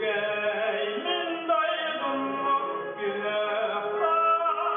Үчүгэй мин дойдум күөх көбүлэн көбүгүн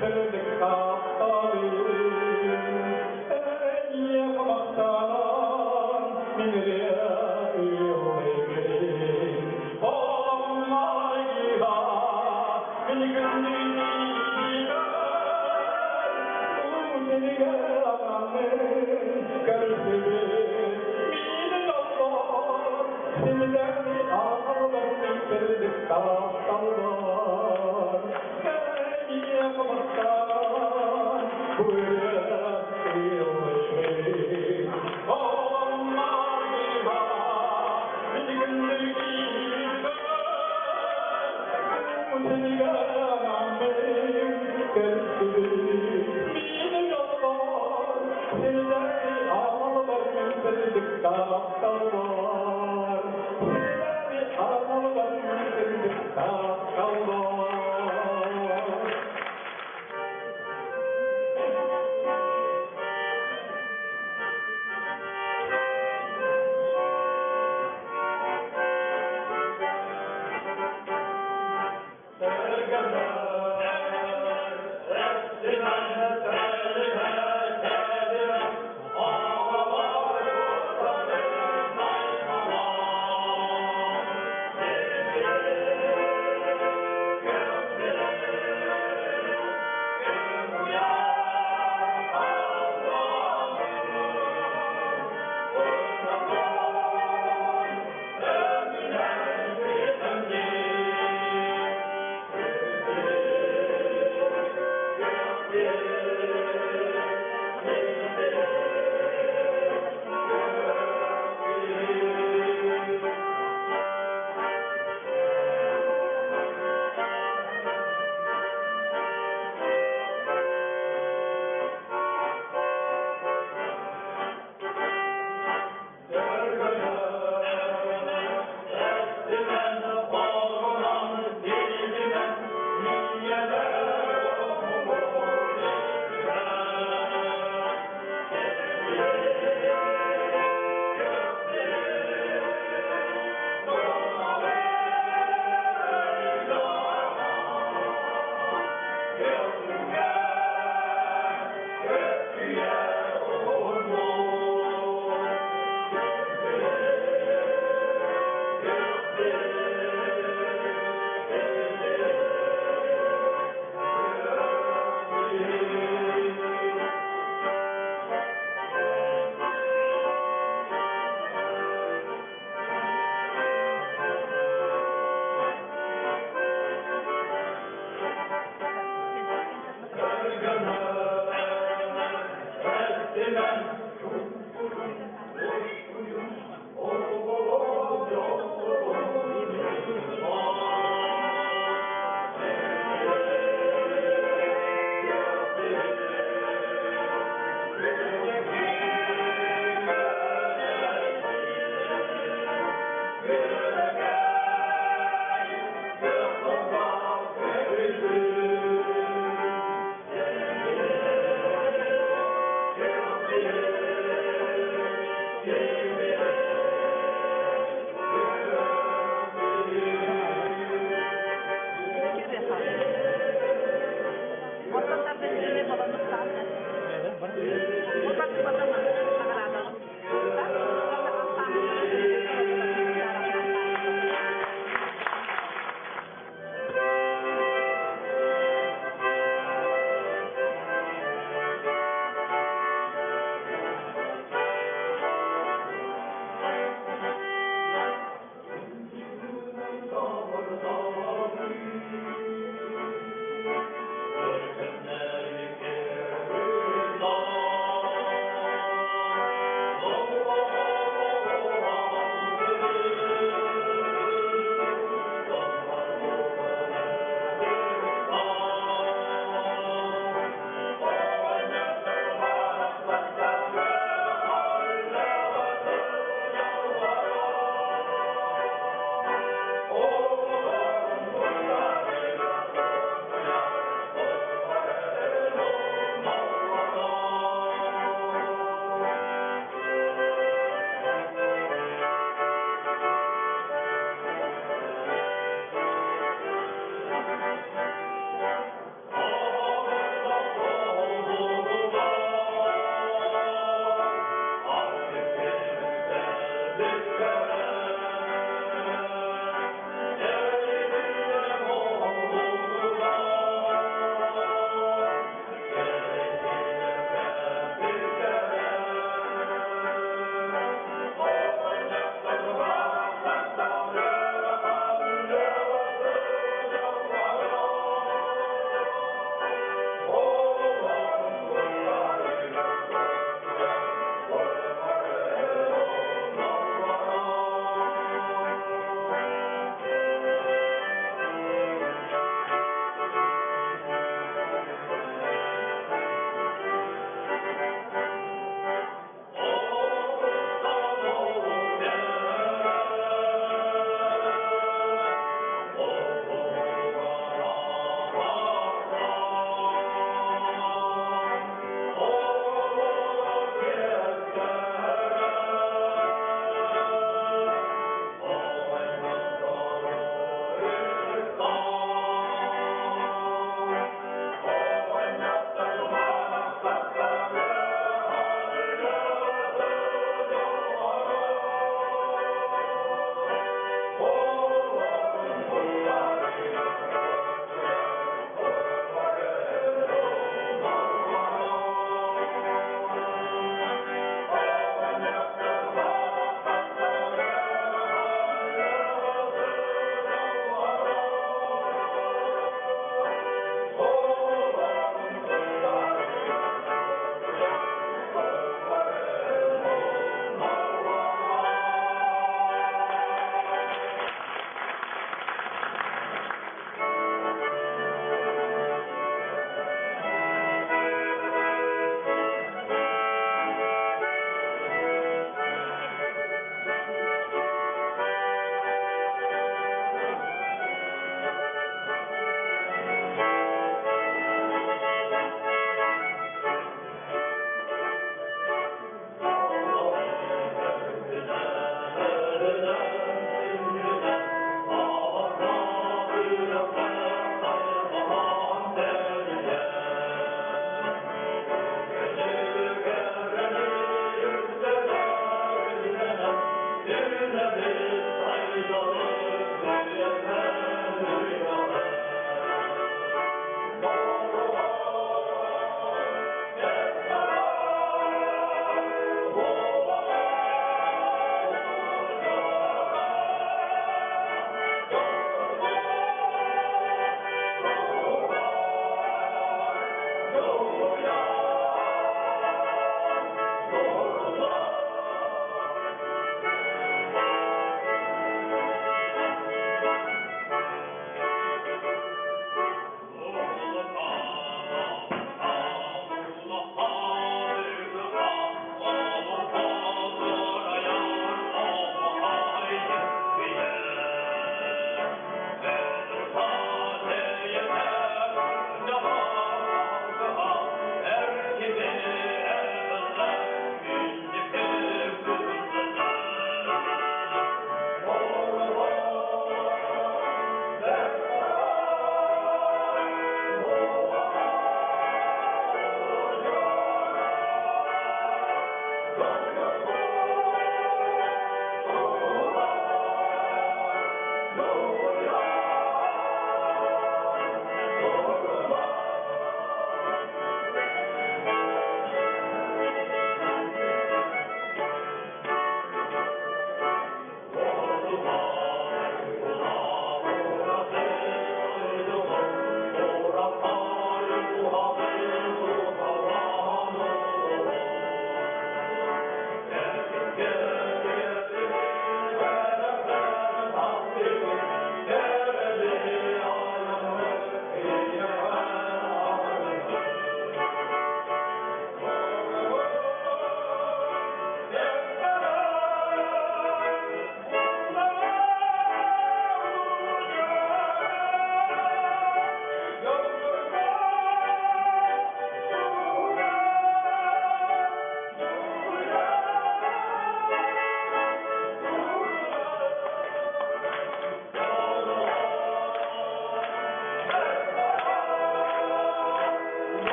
Thank you.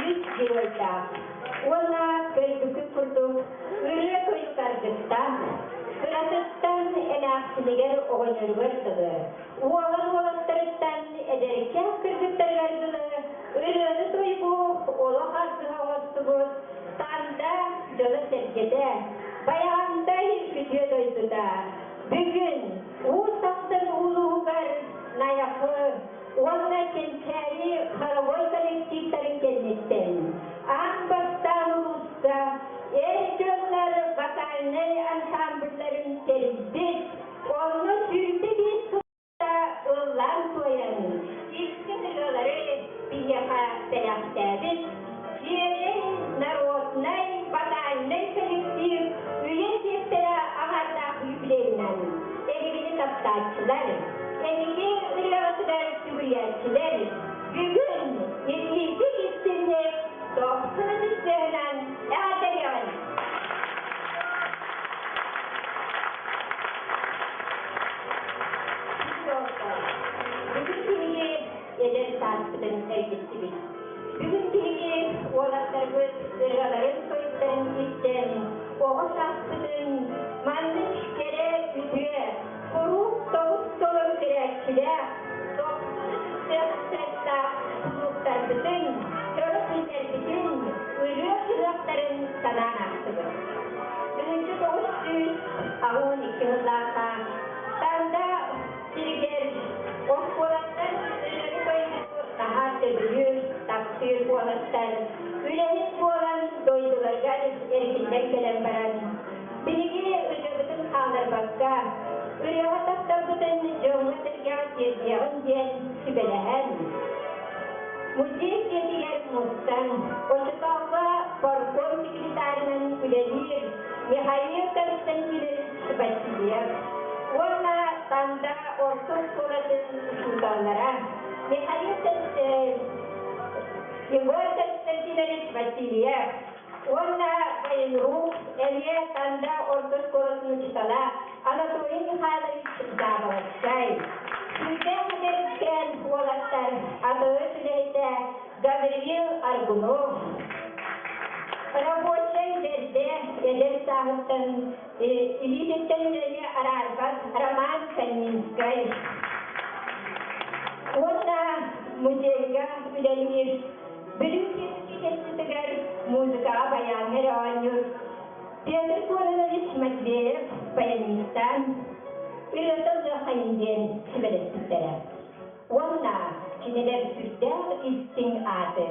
Үс геройдаах уонна көрбүккүт курдук ырыа-тойук аргыстаах, кыратыттан эмээхсинигэр оҕонньоругар дылы, уолан уолаттарыттан эдэркээн кыргыттарыгар дылы ырыаны-тойугу олох аргыһа оҥостубут Танда дьоно-сэргэтэ, Байаҕантай үтүө дойдута. Бүгүн Уус Алдан улууһугар Найахы уонна Кэнчээри хоровой коллективтарын кэнниттэн аан бастаан улууска эр дьоннор вокальнай ансамблларын тэрийбит, онно 25 сылга ыллаан-туойан, истиҥ ырыалары биһиэхэ бэлэхтээбит Дьиэрэй народнай вокальнай коллектив үйэ сиэптэрэ аҥардаах юбилейынан эһигини таптааччылар, эһиги ырыаҕытыгар сүгүрүйээччилэр бүгүн итиитик истинник дохсун ытыс тыаһынан эҕэрдэлиэҕиҥ! Бүгүн биһиги эдэр сааспытын эргиттибит. Бүгүн биһиги уолаттарбыт ырыаларын-тойуктарын истэн, оҕо сааспытын маннык кэрэ үтүө, куруук тобус толору көрөөччүлээх, дохсун ытыстыах кулууптарбытын, дьоро күннэрбитин, ырыа ыһыахтарын санаан аастыбыт. 1982 сыллаахха Танда сиригэр оскуолаттан ырыаны-тойугу наһаа сөбүлүүр, таптыыр уолаттар үлэһит буолан дойдуларыгар эргиллэн кэлэн баран, биһиги ырыабытын хаалларбакка, ырыаҕа тапталбытын дьоҥҥо-сэргэҕэ тиэрдиэҕиҥ диэн сүбэлэһэн, музей дьиэтигэр мустан, оччотооҕуга партком секретарынан үлэлиир Михаил Константинович Васильев уонна Танда орто оскуолатын учууталлара Михаил Егор Константинович Васильев уонна военрук эмиэ Танда орто оскуолатын учуутала Анатолий Михайлович Заболоцкай, сүрдээх эдэркээн уолаттар АТС үлэһитэ Гавриил Аргунов, рабочай бэрдэ эдэр сааһыттан илиититтэн үлэни араарбат Роман Калининскай уонна музейга үлэлиир Бүлүү педучилищетыгар музыкаҕа баяҥҥа эрэ оонньуур Петр Кононович Матвеев баянистаан ырыата ыллыаххайын диэн сүбэлэспиттэрэ. Уонна кинилэр сүрдээх истиҥ ааты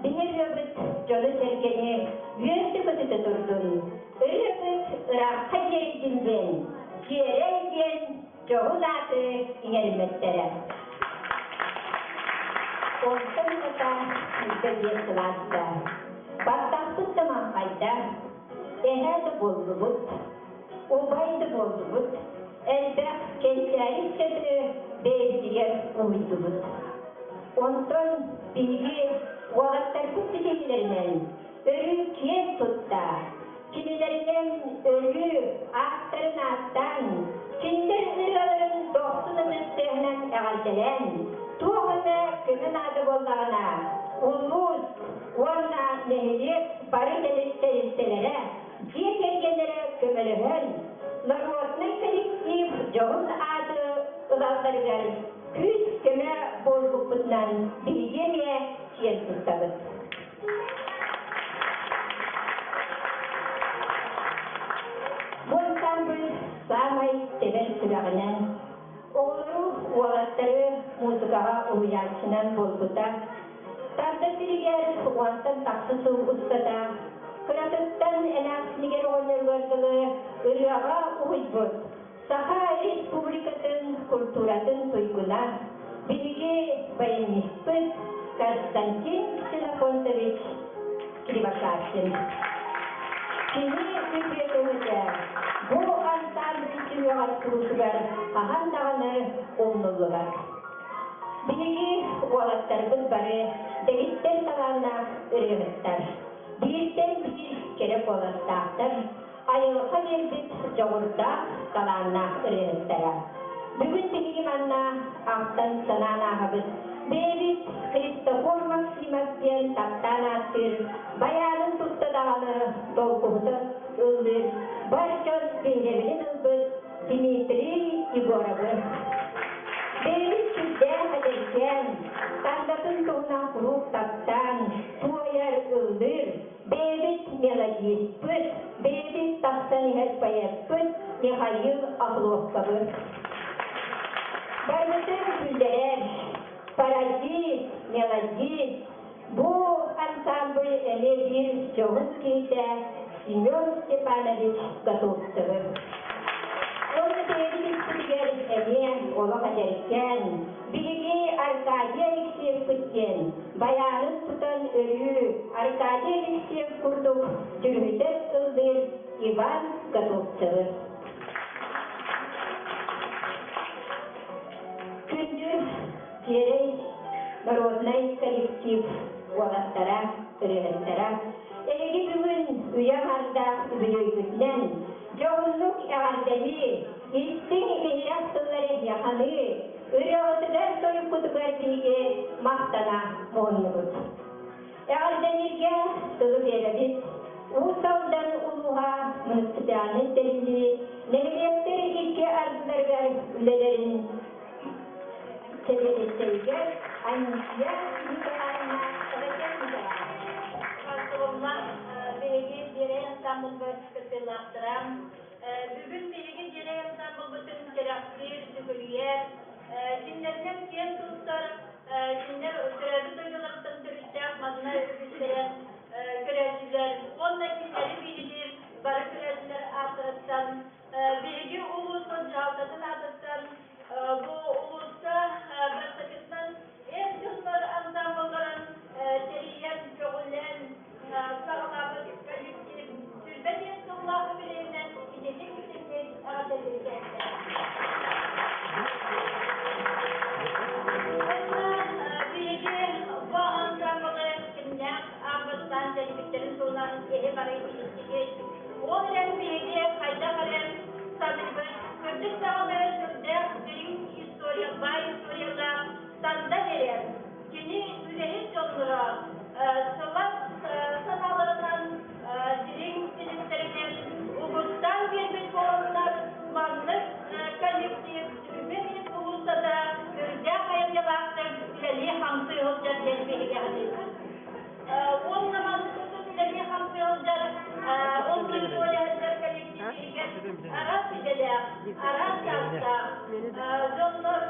биһи ырыабыт дьону-сэргэни үөрдэ-көтүтэ турдун, ырыабыт ыраахха дьиэрэйдин диэн, дьиэрэй диэн дьоһун ааты иҥэриммэттэрэ. Онтон ылата 25 сыл ааста. Баттахпыт да маҥхайда, эһээ да буоллубут, убай да буоллубут, элбэх кэнчээри ыччаты бэйэбитигэр уһуйдубут. Онтон биһиги уолаттарбыт ситиһиилэринэн өрүү киэн тутта, кинилэринэн өрүү ааттарын ааттаан, кинилэр ырыаларын дохсун ытыс тыаһынан эҕэрдэлээн, туох эмэ көмө наада буоллаҕына, улуус уонна нэһилиэк бары тэрилтэлэрэ дьиэ кэргэннэрэ көмөлөһөн, народнай коллектив дьоһун ааты ылалларыгар күүс-көмө буолбуппутунан биһиги эмиэ киэн туттабыт. Бу ансамбль саамай тэбэр сүрэҕинэн оҕолору, уолаттары музыкаҕа уһуйааччынан буолбута. Тарда сиригэр уонтан тахса сыл устата кыратыттан эмээхсинигэр оҕонньоругар дылы ырыаҕа уһуйбут Саха Республикатын культуратын туйгуна, биһиги баяниспыт Константин Ксенофонтович Кривошапкин. Кини үтүө көмөтө бу ансамбль сүһүөҕэр туруутугар хаһан даҕаны умнуллубат. Биһиги уолаттарбыт бары дэгиттэр талааннаах ырыаһыттар, бииртэн биир кэрэ куоластаахтар, айылҕа биэрбит дьоҕурдаах, талааннаах ырыаһыттара. Бүгүн биһиги манна ахтан санаан ааһабыт. Бэйэбит Христофор Максимов диэн таптаан ааттыыр байаанын тутта даҕаны долгуһута ыллыыр бар дьон биһирэбилин ылбыт Дмитрий Егоровы. Бэйэбит сүрдээх эдэркээн, тандатын туһунан куруук таптаан, туойар, ыллыыр, бэйэбит мелодиспыт, бэйэбит тахсан иһэр поэппыт Михаил Охлопковы. Барыбытын күллэрэр, паразит, мелодист, бу ансамбль эмиэ биир дьоһун киһитэ Семен Степанович Готовцевы. Уонна бэйэбит испитигэр эмиэ олох эдэркээн, биһиги Аркадий Алексеевпыт диэн байаанын тутан өрүү Аркадий Алексеев курдук дьүрүһүтэн ыллыыр Иван Готовцевы. Күндү Дьиэрэй народнай коллектив уолаттара, ырыаһыттара, эһиги бүгүн үйэ аҥардаах үбүлүөйгүтүнэн дьоһуннук эҕэрдэлии, истиҥ иһирэх тыллары эһиэханыы, ырыаҕытыгар-тойуккутугар биһиги махтана муһуннубут. Эҕэрдэлииргэ тылы биэрэбит. Уус Алдан улууһа муниципальнай тэриллии нэһилиэктэр икки ардыларыгар үлэлэрин сэбиэдиссэйигэр Анисия Николаевна Эбэтэр Хантыллан биһиги Дьиэрэй ансамблга кыттыылаахтара. Бүгүн биһиги Дьиэрэй ансамблбытын кэрэхсиир, сүгүрүйэр, кинилэринэн киэн туттар Кинилэр төрөөбүт дойдуларыттан төрүттээх манна үгүстэрэ көрөөччүлэр уонна кинилэри биһиги бары көрөөччүлэр ааттарыттан биһиги улууспут дьаһалтатын аатыттан бу улууска бастакытынан эр дьоннор ансамблларын тэрийэн, көҕүлээн саҕалаабыт коллектив 25 сыллаах үбүлүөйүнэн ититик-итинник эҕэрдэлиирдээтэ. Уонна биһиги бу ансамблы кимнээх аан тэрийбиттэрин туһунан эһи бары иһиттигит. Ол эрэн биһиги хайдах эрэ саныыбыт, кырдьык даҕаны сүрдээх дириҥ история, баай историялаах Танда эрэ кини үлэһит дьонноро сылаас санааларынан дириҥ силистэринэн угуттаан биэрбит буоланнар маннык коллектив сүбэ улуустата үрдээх айымньылаахтык үлэлии-хамсыы сылдьар диэн биһигэҕитин. Уонна маннык курдук үлэлии-хамсыы сылдьар оннук сылдьар коллектив иһигэр араас идэлээх, араас саастаах дьоннор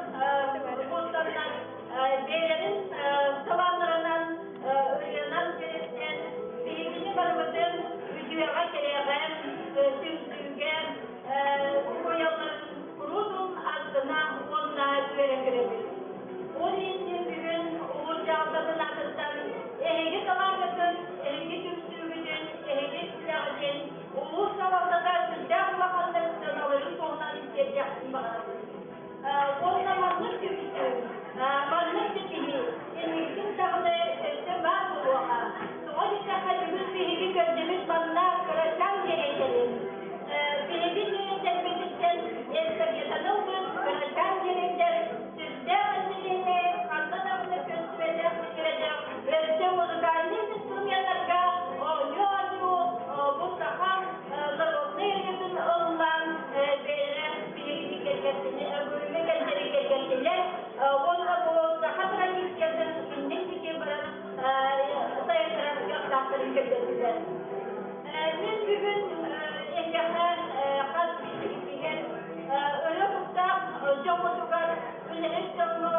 мустаннар бэйэлэрин талааннарынан ырыанан дьирэттэн биһигини барыбытын үтүөҕэ-кэрэҕэ, түмсүүгэ уһуйалларын куруутун астына уонна үөрэ көрөбүт. Ол иһин бүгүн улуус дьаһалтатын аатыттан эһиги талааҥҥытын, эһиги түмсүүгүтүн, эһиги үлэҕитин улуус салалтата сүрдээх улаханнык сыаналыырын туһунан тиэрдиэхпин баҕарабын. Уонна маннык түмсүү, маннык ситиһии инникитин даҕаны өссө баар буолуоҕа. Тоҕо диэтэххэ бүгүн биһиги көрдүбүт манна кырачаан дириэктэрин. Биһиги дириэктэрбититтэн эстафетаны ылбыт кырачаан дириэктэр сүрдээх интэриэһинэй, ханна даҕаны көстүбэтэх, биллибэтэх өссө музыкальнай инструменнарга оонньуу-оонньуу бу саха народнай ырыатын ыллаан бэйэлэрэ биһигини кэргэттилэр, кэлтэри кэргэттилэр уонна бу саха традициятын иннин диэки баран сайыннарар кыахтаахтарын көрдөрдүлэр. Мин бүгүн эһиэхэ хас биирдиигитигэр өрө куттаах дьоммутугар үлэһит дьоҥҥо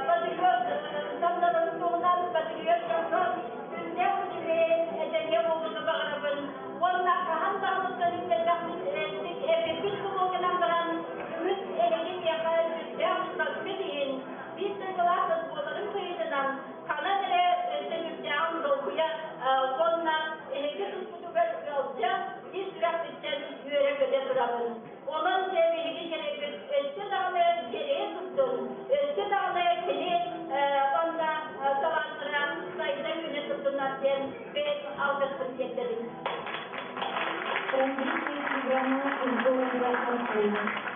патриот саннарын туһунан патриот дьоҥҥо сүрдээх үчүгэй этэҥҥэ буолууну баҕарабын уонна хаһан даҕаны төнүннэрбэхпит эппиппит буолуо гынан баран үгүс эһиги миэхэ сүрдээх тутаргыт иһин биир дойдулаахпыт буоларын быһыытынан ханан эрэ өссө сүрдээҕин долгуйа уонна эһиги туспутугар ыалдьа ис сүрэхпиттэн үөрэ-көтө турабын. Онон дьэ биһиги кэлэрбит өссө даҕаны дьиэрэйэ турдун, өссө даҕаны кини уонна талааннара сайда үүнэ турдуннар диэн бэйэм алгыспын тиэрдэбин. Транзитная программа из города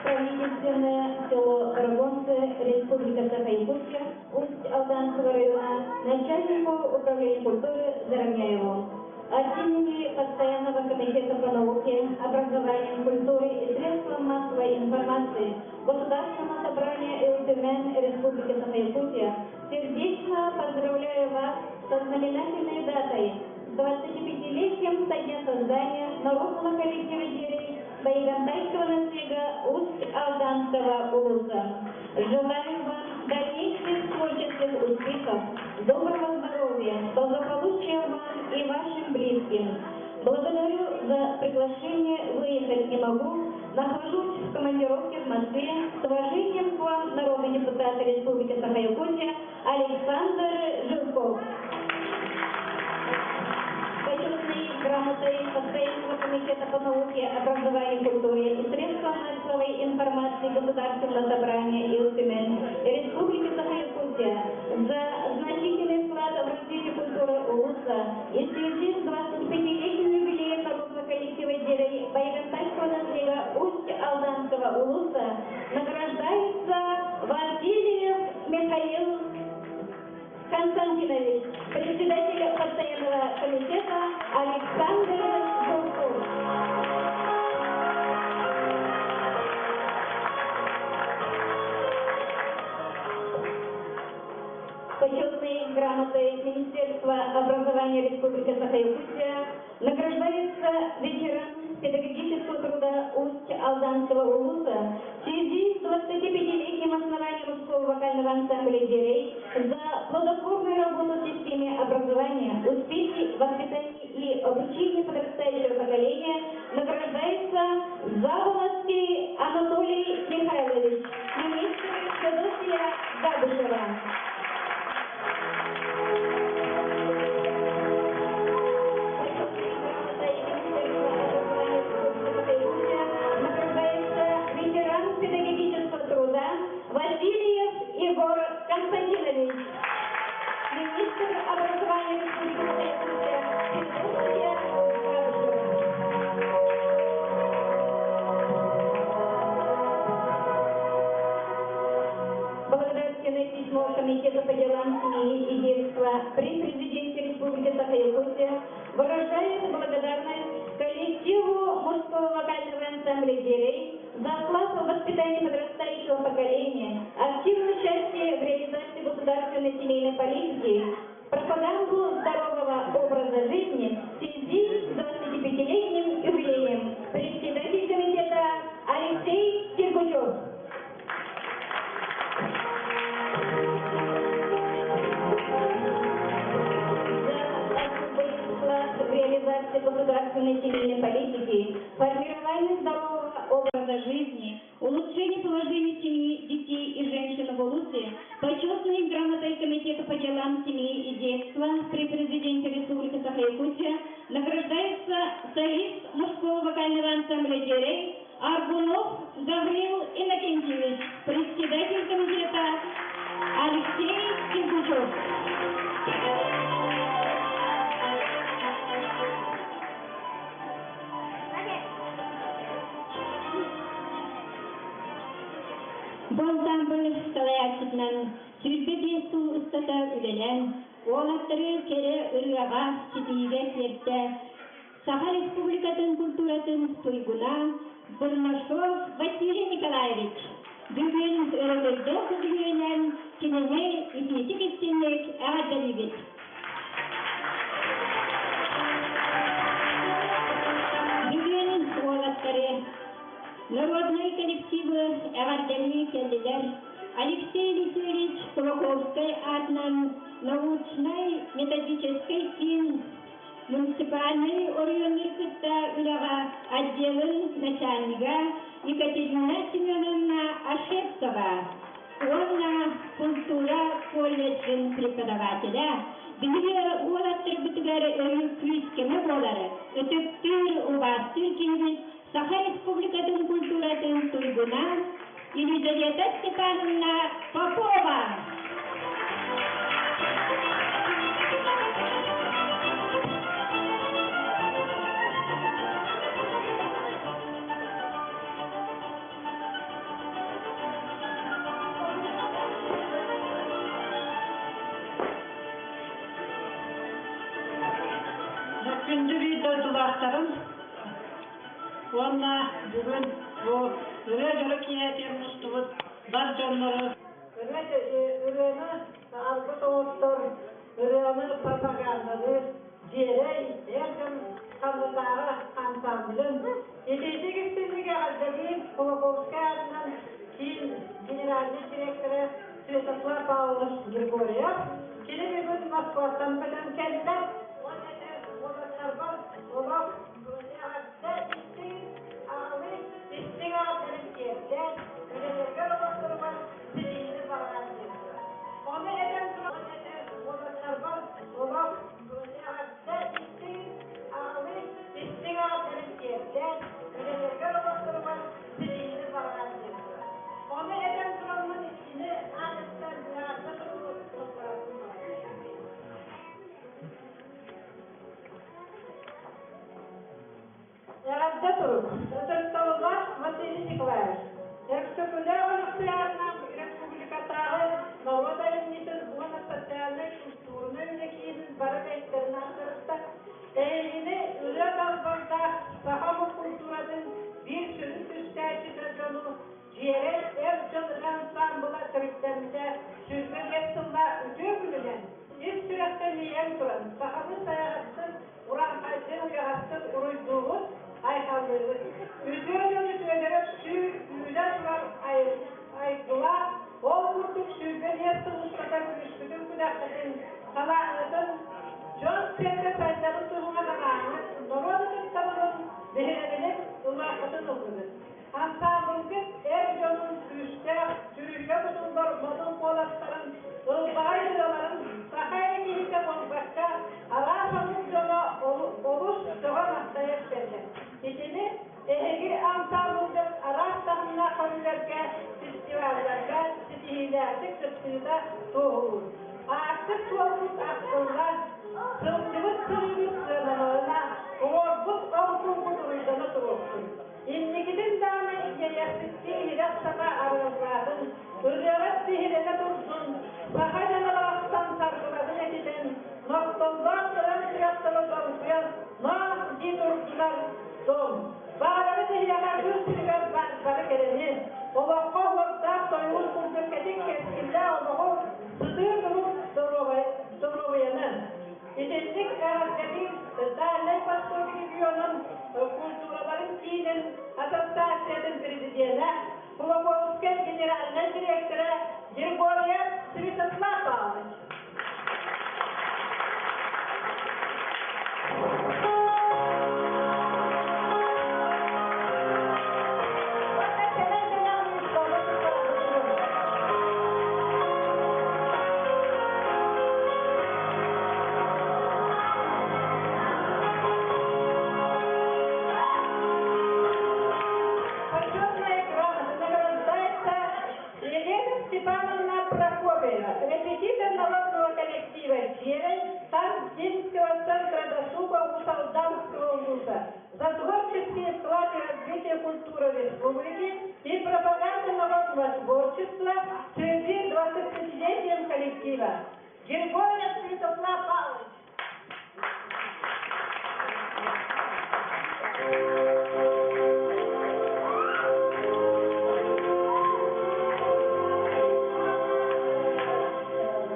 Правительственное село Рогонцы, Республика Саха-Якутия, Усть-Алдан. Усть-Алданского района начальнику управления культуры Заровняеву. От имени Постоянного комитета по науке, образованию, культуре и средствам массовой информации Государственного собрания Ил Түмэн Республики Саха-Якутия сердечно поздравляю вас со знаменательной датой 25-летием со дня создания народного коллектива Дьэрэй Байгантайского наслега Усть-Алданского улуса. Желаю вам дальнейших творческих успехов, доброго здоровья, благополучия вам и вашим близким. Благодарю за приглашение, выехать не могу. Нахожусь в командировке в Москве. С уважением к вам, народный депутат Республики Саха-Якутия Александр Жирков. Почетной грамотой Постоянного комитета по науке, образованию, культуре и средствам массовой информации Государственного собрания Ил Түмэн Республики Саха-Якутия за значительный вклад в развитие культуры улуса и в связи с 25-летним юбилеем народного коллектива Дьэрэй Байгантайского наслега Усть-Алданского улуса награждается Васильев Михаил Константинович, председатель постоянного комитета Александр Журков. Почетной грамотой Министерства образования Республики Саха-Якутия награждается ветеран педагогического труда Усть-Алданского улуса в связи с 25-летним основанием мужского вокального ансамбля «Дьэрэй» за плодотворную работу в системе образования, успехи в воспитании и обучении подрастающего поколения награждается Заболоцкий Анатолий Михайлович, министр Федосия Габышева. Награждается ветеран педагогического труда Васильев Егор Константинович, министр образования Республики Саха-Якутия Федосия Габышева. Благодарственное письмо Комитета по делам семьи и детства при президенте Республики Саха-Якутия выражает благодарность коллективу мужского вокального ансамбля «Дьэрэй» за вклад в воспитание подрастающего поколения, активное участие в реализации государственной семейной политики, пропаганду здорового образа жизни в связи с 25-летним юбилеем. Председатель комитета Алексей Сергучев. За особый вклад в реализацию государственной семейной политики, формирование здорового образа жизни, улучшение положения семьи, детей и женщин в Улусе, почетной грамотой Комитета по делам семьи и детства при президенте Республики Саха-Якутия награждается солист мужского вокального ансамбля «Дьэрэй» Аргунов Гаврил Иннокентьевич, председатель комитета Алексей Киркучев. Бу ансамбль салайааччытынан 25 сыл устата үлэлээн, уолаттары кэрэ ырыаҕа ситиигэ тиэртэ Саха Республикатын культуратын туйгуна Бурнашов Василий Николаевич. Бүгүн өрөгөйдөөх үбүлүөйүнэн кинини итиитик истиҥник эҕэрдэлиибит. Бүгүн уолаттары народнай коллективы эҕэрдэлии кэллилэр Алексей Елисеевич Кулаковскай аатынан научнай методическай киин муниципальнай оройуоннары кытта үлэҕэ отделын начальнига Екатерина Семеновна Ашевцева уонна культура колледжын преподавателэ биһиги уолаттарбытыгар өрүү күүс-көмө буолар, ытыктыыр, убаастыыр киһибит Саха Республикатын культуратын туйгуна Елизавета Степановна Попова. Күндү биир дойдулаахтарым уонна бүгүн бу ырыа дьоро киэһэтигэр мустубут бар дьоннору Ырыаны алгыс оҥостор, ырыаны пропагандалыыр Дьиэрэй эр дьон ханнатааҕы ансамблын итиитик истинник эҕэрдэлиир Кулаковскай аатынан киин генеральнай директора Святослав Павлович Григорьев. Кини бүгүн Москваттан көтөн кэллэ. Уонна уолаттарбар олох эҕэрдэ истиҥ аҕалыы истиҥ эҕэрдэлэрин тиэрдэн, үлэлэригэр олохторугар ситиһиини баҕаран биэрдэ. Ону этэн туран уолаттарбар олох эҕэрдэ истиҥ аҕалыы истиҥ эҕэрдэлэрин тиэрдэн, үлэлэригэр олохторугар ситиһиини баҕаран биэрдэ. Ону этэн тураммын кини аатыттан эҕэрдэ суругу туттарарбын баҕарабын. Эҕэрдэ сурук. Ытыктабыллаах Василий Николаевич, Өксөкүлээх Өлөксөй Республикатааҕы норуот айымньытын уонна социальнай-культурнай үлэ киинин бары үлэһиттэрин ааттарыттан эһигини ырыа далбардаах саха омук культуратын биир сүрүн түстээччитэ дьону Дьиэрэй эр дьон ырыа ансаамбыла төрүттэммитэ 25 сыллаах үтүө күнүнэн ис сүрэхтэн иэйэн туран сахалыы сайаҕастык, урааҥхайдыы уйаҕастык уруйдуубут, айхаллыыбыт. Үтүө дьон үтүөлэрэ үксүү үүнэ турар айгылаах, ол курдук 25 сыл устата күүскүтүн-күдэххитин, талааҥҥытын, дьон-сэргэ сайдарын туһугар анааммыт норуот ытыктабылын, биһирэбилин ылыаххытын ыллыгыт. Ансаамбылгыт эр дьонун күүстээх, дьүрүһүйэ кутуллар модун куоластарын, ылбаҕай ырыаларын саха эрэ киһитэ буолбакка, араас омук дьоно олус сөҕө-махтайа истэллэр. Итини эһиги ансаамбылгыт араас таһымнаах көрүүлэргэ, фестивалларга ситиһиилээхтик кыттыыта туоһулуур. Аартык суолбут ахтыллан, сылдьыбыт сырыыбыт сыаналанна, оҥорбут оҥкулбут уруйдана туруохтун. Инникитин даҕаны иэйэхситтии иһирэх саха арыаллаатын, ырыаҕыт биһирэнэ турдун, саха дьоно барахсан саргыларын этитэн, нохтоллоох ыран сүрэхтэрэ долгуйан, ноох дии турдулар, дом. Баҕарабыт эһиэхэ күн сиригэр бары кэрэни, олоххо уордаах тойугун курдук кэтит кэскиллээх олоҕу, сытыы турук доруобуйаны. Итинник эҕэрдэлиир Дальнай Восток регионун культураларын киинин ассоциациятын президенэ, Кулаковскай генеральнай директора Григорьев Святослав Павлович. Почетная грамота награждается Елена Степановна Прокопьева, репетитор народного коллектива «Дьиэрэй» Тандинского центра досуга Усалданского вуза за творческий вклад в развитие культуры республики и пропаганду народного творчества в связи с 25-летием коллектива. Григорьев Святослав Павлович.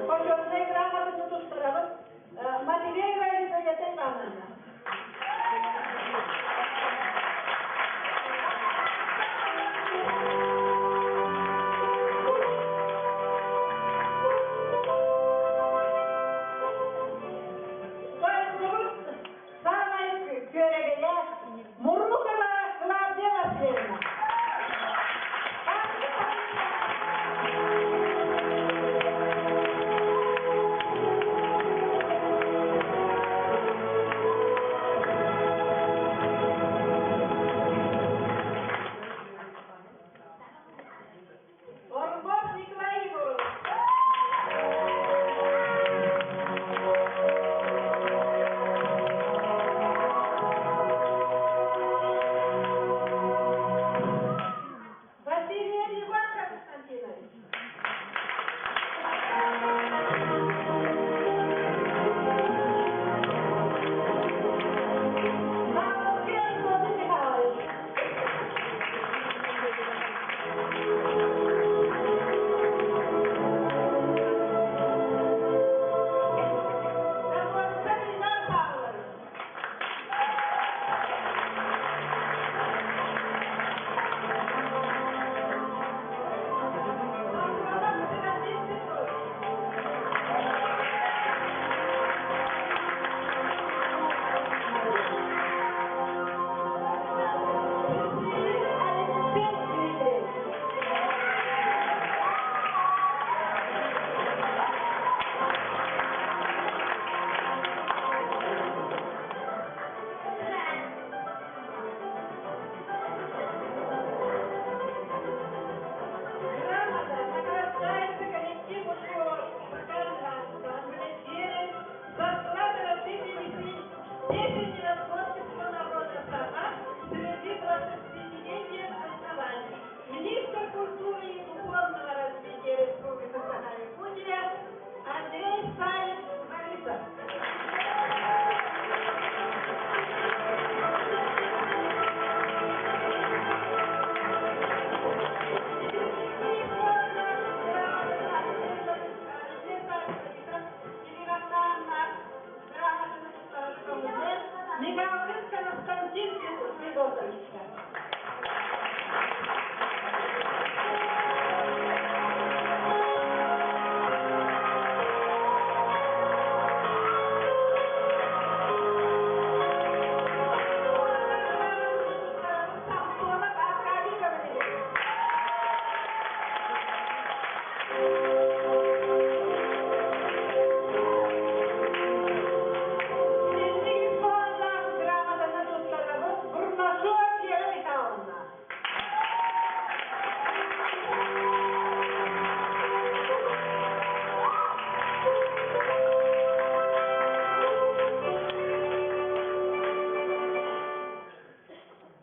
Почетная грамотаны туттарабыт Матвеева Елизавета Ивановна. Степень творчества народа Саха в связи с 25-летием основания. Министр культуры и духовного развития Республики Саха-Якутия Андрей Савич Борисов. Михайлов Константин Федотовичка. Самсонов Аркадий Гаврилович. Синник Исполнах грамотаны туттарабыт Бурнашова Вера Михайловна.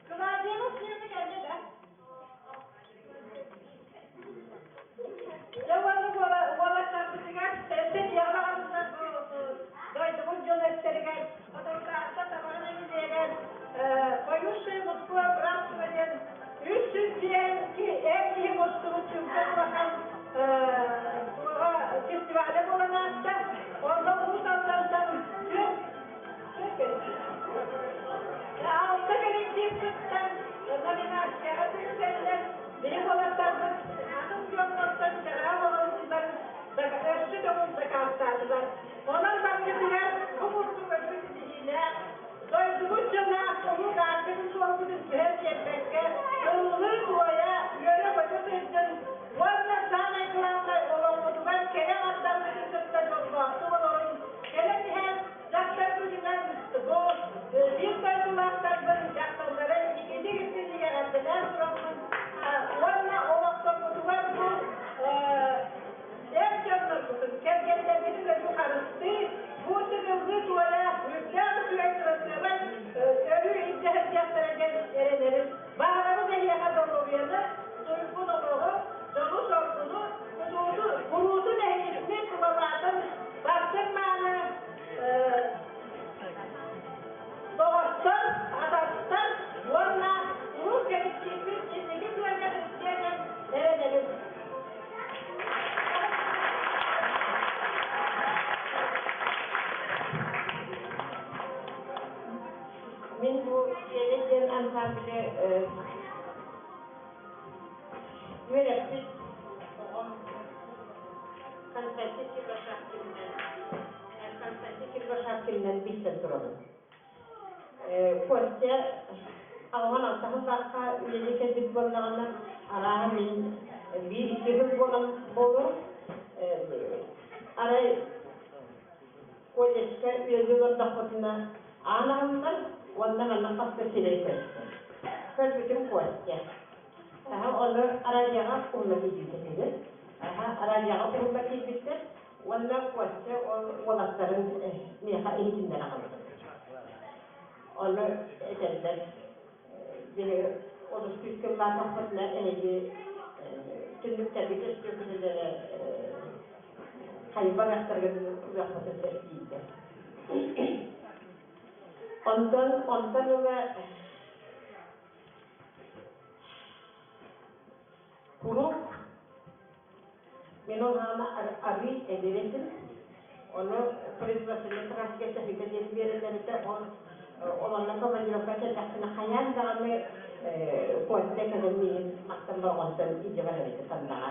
Клавдия Васильевна кэллэ да? Дьэ уонна уолаттарбытыгар өссө дьиэҕэ баҕарбытынан бу дойдубут дьон өттөрүгэр Хотурдаахта Табаҕа нэһилиэгэр Поющее мужское братство диэн 300 эр киһи мустубут сүҥкэн улахан туоҕа фестивале буолан ааста. Онно Уус Алдантан түөрт Алта кэлэктиип кыттан номинацияҕа тиксэллэр. Биһи уолаттарбыт атын дьоннортон итэҕэһэ олорбуттарын өссө төгүл дакаастаатылар. Онон баргытыгар бу курдук өрүү ситиһиилээх, дойдубут дьоно омук ааккытын-суолгутун түһэн биэрбэккэ, ыллыы-туойа, үөрэ-көтө сылдьан уонна саамай главнай олоххутугар кэрэ аҥардаргытын кытта дьоллоохтук олорун, кэлэн иһэн Дьахтар күнүнэн бу биир дойдулаахтарбын дьахталлары ититик-истинник эҕэрдэлээн тураммын уонна олохторбутугар бу эр дьоннорбутун, кэргэттэрбитин өрүү харыстыы, бу тыгыллыы туойа үрдээх үчүгэй кырасыабай өрүү илдьэ сылдьыахтара диэн эрэнэрим. Баҕарабын эһиэхэ доруобуйаны, туйгун олоҕу, дьолу-соргуну, куруутун эһигини тулалаатын бастыҥ мааны доҕоттор, атастар уонна улуу кэлэктииппит инники күөҥҥэ сылдьыа диэн эрэнэбин. Мин бу Сиэнэ диэн ансамблы үөрэппит оҕом Константин Кривошапкинынан Константин Кривошапкинынан билсэн турабын. Костя аҕаҕын алтаһыллаахха үлэлии кэлбит буоллаҕына, арааһа мин биир-икки сыл буолан буолуо. Арай колледжка үлэлии олордохпутуна аан аһыллар уонна манна хаста сирэй көстөр. Көрбүтүм Костя. Аха, ону араадьыйаҕа уһулла киирбит этилэр. Аха, араадьыйаҕа уһулла киирбиттэр уонна Костя ол уолаттарын миэхэ иһитиннэрэ хаалбыт. Ону этэллэр, биһиги олус күүскэ улаатахпытына эһиги түннүктэргит өстүөкүлэлэрэ хайба ырахтаргын ылыахпытын сөп дииллэр. Онтон онтон ыла Куруук мин ол аана арыый эдэр этим. Ону производственнай практика тэһитэ диэн биэрэллэр этэ. Ол ол онно командировка кэллэхпинэ хайаан даҕаны Костя кэлэн миигин мастан борҕонтон илдьэ барар этэ Тандаҕа.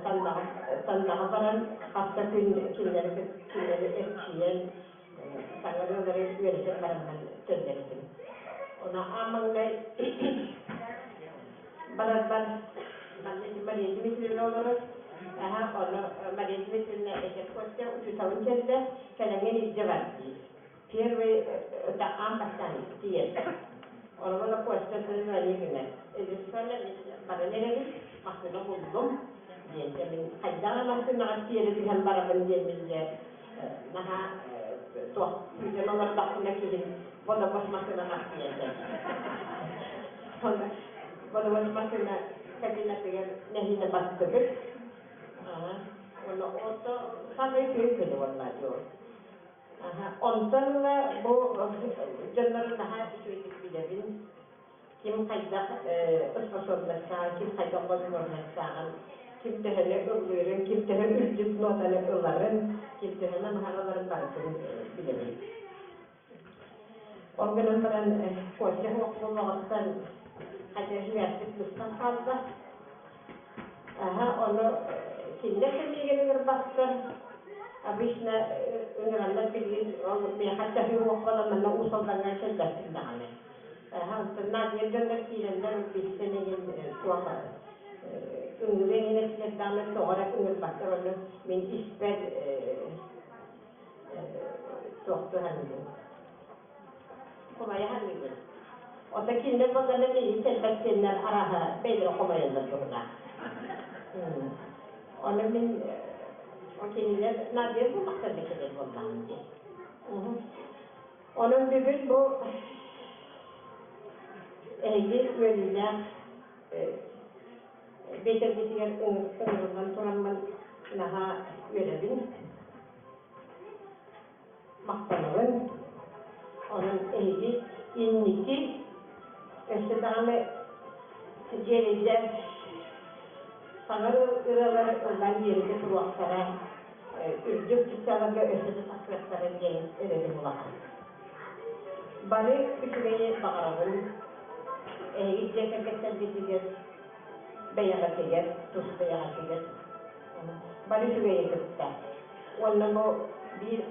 Тандаҕа Тандаҕа баран хас да күн кинилэри кинилэри эрчийэн саҥа ырыалары үөрэтэн бараммын төннөр этим. Ону аан маҥнай барарбар манна Мария Дмитриевна олорор. Аха, ону Мария Дмитриевна этэр Костя учууталым кэллэ, кэлэҥҥин илдьэ бар диир. Первый это аан бастаан тиийэрбэр. Ону Костя звонит гынар. Режиссерна баран эрэбин, массыына буллум диэн. Мин хайдах массыынаҕа тиэрэ түһэн барабын диэммин дьэ. Наһаа туох күүтэн олордохпуна киһим водовоз массыынаҕа тиийэн Водовоз массыына кабинатыгар нэһиилэ бастыбыт. Уонна ото самый үчүгэй күнү буолла дьон. Онтон ыла бу дьоннору наһаа үчүгэйдик билэбин. Ким хайдах способностааҕын, ким хайдах возможностааҕын, ким төһөнү ыллыырын, ким төһө үрдүк нотаны ыларын, ким төһө намыһах ыларын барытын билэбин. Ол гынан баран Костя суох буолуоҕуттан хотя сибээспит быстан хаалла. Аһа, ону кинилэр кэмиигэр ыҥырбаттар. Обычно ыҥыраллар билигин ол миэхэ төһүү суох буолан манна Уус Алдаҥҥа кэлбэппин даҕаны. Аһа, онтон Надя дьоннор киирэннэр билсэн эҥин туох ыҥырыы эҥин этилэр даҕаны тоҕо эрэ ыҥырбаттар ону мин испэр туохтуу саныыбын. Хомойо саныыбын. Ото кинилэр буолларына миигин кэлбэт диэннэр арааһа бэйэлэрэ хомойоллор быһыылаах. Ону мин кинилэр наадыйар буоллахтарына кэлэр буоллаҕым дии. Онон бүгүн бу эһиги үөрүүлээх биэчэргитигэр ыҥырыллан тураммын наһаа үөрэбин. Махтанабын. Онон эһиги инники өссө даҕаны дьиэлэйдэр саҥа ырыалары ыллаан биэрэргэ туруохтара, үрдүк чыпчааларга өссө да тахсыахтара диэн эрэлим улахан. Бары үчүгэйи баҕарабын. Эһиги дьиэ кэргэттэргитигэр, бэйэҕитигэр, тус бэйэҕитигэр бары үчүгэйи кытта. Уонна бу биир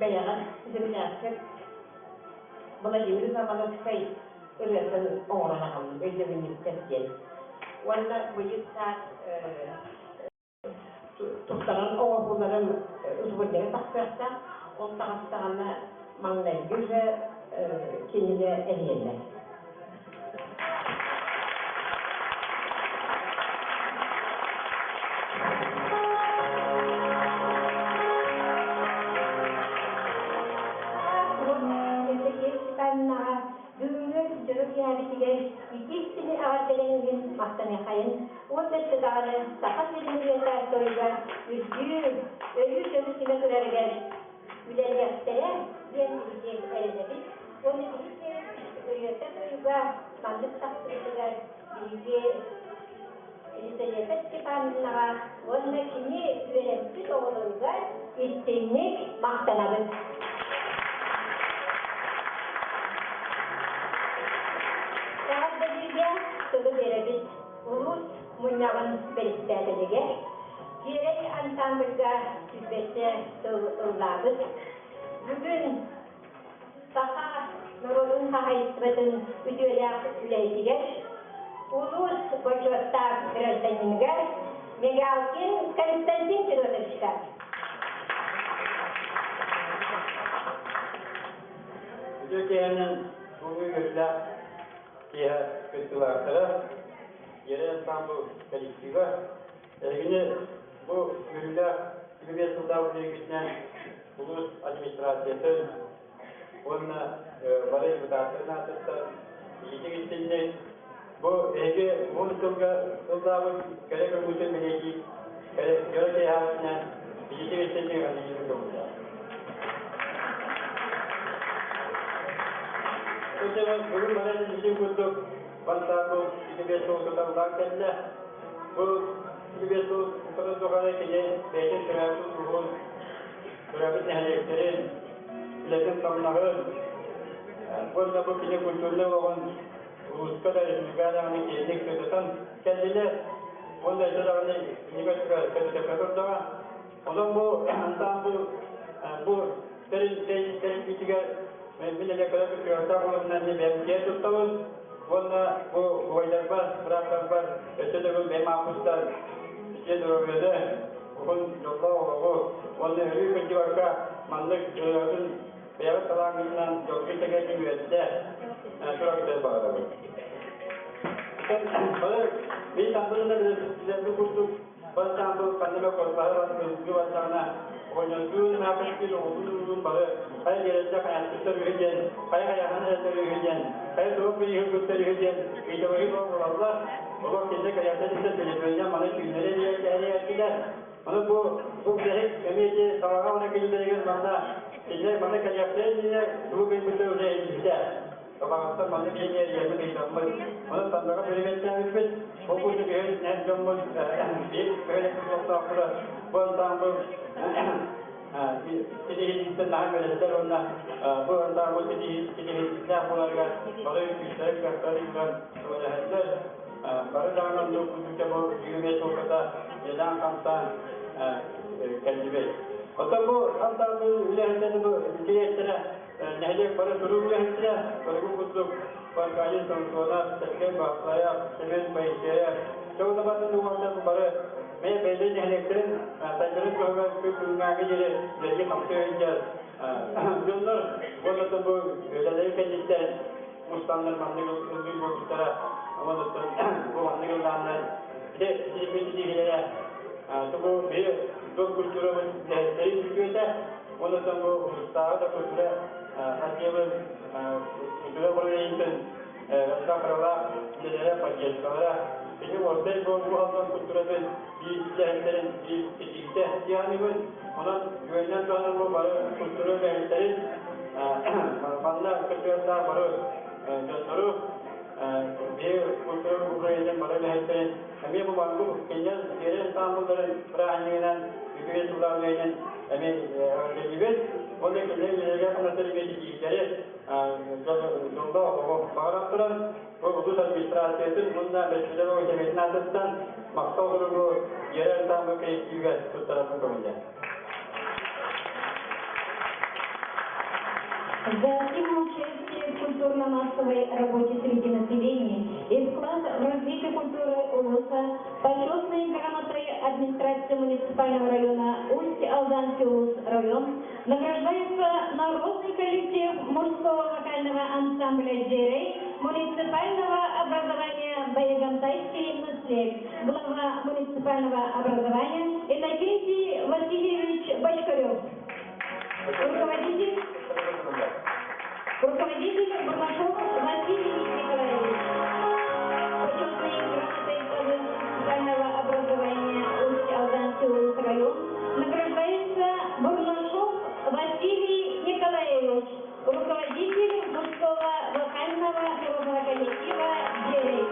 бэйэҕит земляккыт Владимир Заболоцкай ырыатын оҥорон аҕаллым өйдөбүнньүктэр диэн. Уонна быйыл саас туттаран оҥоһууларын субурдьаҥа тахсыахтаах. Ол таҕыстаҕына маҥнайгы же кинигэ эһиэнэ. Бүгүҥҥү дьоро киэһэбитигэр иккис сини эҕэрдэлэниҥин махтаныахайын уонна өссө даҕаны Саха сирин ырыата тойуга үрдүү, өрүү дьону түмэ турарыгар үлэлиэхтэрэ диэн биһиги эрэнэбит. Уонна биһиги ырыата тойуга маннык тахсыбытыгар биһиги Елизавета Степановнаҕа уонна кини үөрэппит оҕолоругар истиҥник махтанабыт. Эҕэрдэлииргэ тылы биэрэбит улуус мунньаҕын бэрэссэдээтэлигэр Дьиэрэй ансаамбылга сүүрбэччэ сыл ыллаабыт. Бүгүн саха норуотун хаһаайыстыбатын үтүөлээх үлэһитигэр, улуус бочуоттаах гражданиныгар Мигалкин Константин Федотовичка. Үтүө киэһэнэн бүгүҥҥү үөрүүлээх киэһэ кыттыылаахтара, Дьиэрэй ансаамбыл коллектива Эһигини бу үөрүүлээх үбүлүөй сыллаах үлэлэргитинэн улуус администрациятын уонна бары депутаттарын аатыттан ититик истинник бу эһиги уһун сылга сыллаабыт кэрэ көрүүтүн бэлиэтии кэрэ дьоро киэһэҕитинэн ититик истинник эҕэрдэлиибин көҥүллээх. Бүгүн бары этиллибитин курдук Бантаабыл 25 сыл кыталлаан кэллэ. Бу 25 сыл устатын тухары кини бэйэтин төрөөбүт улууһун, төрөөбүт нэһилиэктэрин, үлэтин-хамнаһын уонна бу кини культурнай олоҕун улууска да, республикаҕа даҕаны киэҥник сырдатан кэллилэр. Уонна өссө даҕаны инники өттүгэр көтүтэ турдаҕа. Онон бу ансаамбыл бу тэрилбитигэр мин эмиэ кыра кыттыгастаах буоларынан эмиэ бэйэм киэн туттабын уонна бу убайдарбар, бырааттарбар өссө төгүл бэйэм ааппыттан үтүө доруобуйаны, уһун дьоллоох олоҕу уонна өрүү кырдьыбакка маннык ырыаҕытын бэйэҕит талааҥҥытынан дьолго тэҥэргин үөрдэ тураргытыгар баҕарабын. Бары мин тандырына билэрбит курдук. Бантаан бу ханныга корбаһы бар ылгы бардаҕына оҕонньордуун маакыскын оҕолуун бары хайа дьэрэлдэ хайаспыттар үһү диэн, хайа хайахан эрэллэр үһү диэн, хайа туох бирииһи үһү диэн ыйыталаһыы буолаллар. Олох кинилэр кэлиэхтэн истэн төлөпүөннэн маны түүннэри эрийээччилэр. Аны бу биһик эмиэ ити табаҕа уонна кинилэригэр манна кинилэр манна кэлиэхтэрин иннинэ тугу кыйбыттар уже илдьибитэ. Табаҕаттан манна киһини эрийэммит ыйытаммыт. Ону Тандаҕа бирибэттээбиппит. Бу курдук үһүн эр дьоммут биир бөһүөлэк олохтоохторо бу ансаамбыл ситиһиититтэн наһаа үөрэттэр уонна бу ансаамбыл ситиһиилээх буоларыгар бары күүстэрин кыахтарын ууран көмөлөһөллөр. Бары даҕаны оннук курдук бу үгүмэ суолтата үлэлээн-хамсаан кэллибит. Оттон бу ансаамбыл үлэһиттэрэ бу дириэктэрэ нэһилиэк бары туруу үлэһиттэрэ көргү курдук Баркалин Самсонов, Сергей Бахлаев, Семен Моисеев, Чоҕунабатын уолаттар бары бэйэ бэйэлэрин нэһилиэктэрин сайдарын туһугар күн бүгүҥҥээҥи диэри үлэлии хамсыы сылдьар дьоннор уонна бу үлэлэрин кэнниттэн мустаннар маннык ыллыыр буолбуттара уонна бу маннык ыллааннар ити ситиһиилэрэ бу биһи дом культурабыт үлэһиттэрин үтүөтэ уонна бу улуустааҕы да культура отделын культура управлениетын элбэх үлэлэрэ, поддержкалара ити уопсай бу алдан культуратын биир үлэһиттэрин биир ситиһиитэ диэханыбын. Онон үөрэнэн туһанан бу бары культура үлэһиттэрин манна кыттыгастаах бары дьоннору биир культура управлениетын бары үлэһиттэрин эмиэ бу маннык кинилэр биэрэн ансамблларын бырааһынньыгынан үтүө сыллаах үлэһинэн эмиэ эҕэрдэлиибит. Уонна кинилэр үлэлэригэр хамнастар эмиэ ситиһиилэри дьоллоох оҕо баҕаран туран бу улуус администрациятын уонна бэстибэл сэбиэтин аатыттан махтал суругу Ерэ ансамбль коллективигэр туттарарбын көҥүллээн. За активное участие в культурно-массовой работе среди населения и вклад в развитие культуры улуса почетной грамотой администрации муниципального района Усть-Алданский улус район награждается народный коллектив мужского вокального ансамбля «Дьэрэй» муниципального образования Баягантайский наслед, глава муниципального образования Иннокентий Васильевич Бочкарев. Руководитель Бурнашов Василий Николаевич. Почетной грамотой главы муниципального образования Усть-Алданский улус район награждается Бурнашов Василий Николаевич, руководитель мужского вокального народного коллектива «Дьэрэй».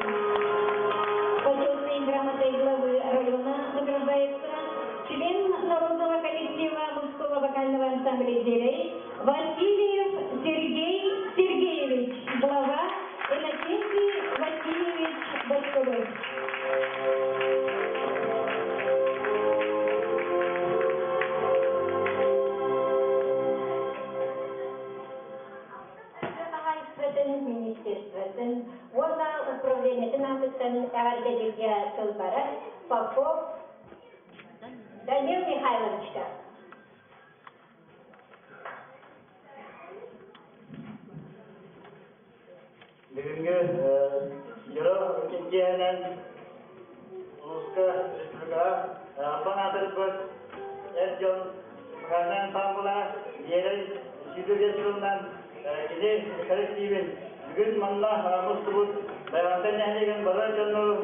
Почетной грамотой главы района награждается член народного коллектива мужского вокального ансамбля «Дьэрэй» Васильев Сергей Сергеевич, глава Иннокентий Васильевич Бочкарев. Хаһаайыстыбатын министерствотын уонна управлениетын аатыттан эҕэрдэлииргэ тыл барар Попов Данил Михайловичка. Бүгүҥҥү дьоро киэһэнэн улууска, республикаҕа албан аатырбыт эр дьон вокальнай ансамбла Дьэрэй 25 сылынан кини коллективин бүгүн манна мустубут Байаҕантай нэһилиэгин бары дьоннорун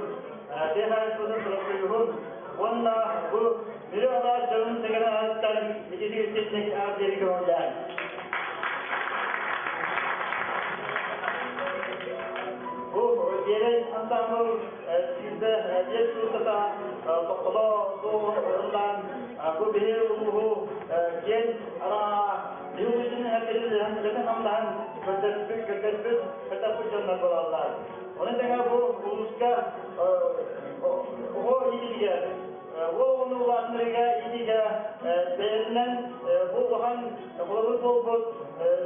тыа хаһаайыстыбатын профсоюһун уонна бу Мүрү алаас дьонун сэгэрэ ааттан ититик истинник эҕэрдэлири көҥүллээн. Бу Дьэрэй ансамбл 105 сылтата тохтоло суох ыллаан бу биһи улууһу киэн араҥаҕа биһи улуустун үлэтин-хамнаһын көрдөрбүт, көрдөрбүт, көрдөрбүт дьоннор буолаллар. Ону тэҥэ бу улууска оҕо иитиитигэр уол оҕону улаатыннарыыга иитиигэ бэйэтинэн бу улахан холобур буолбут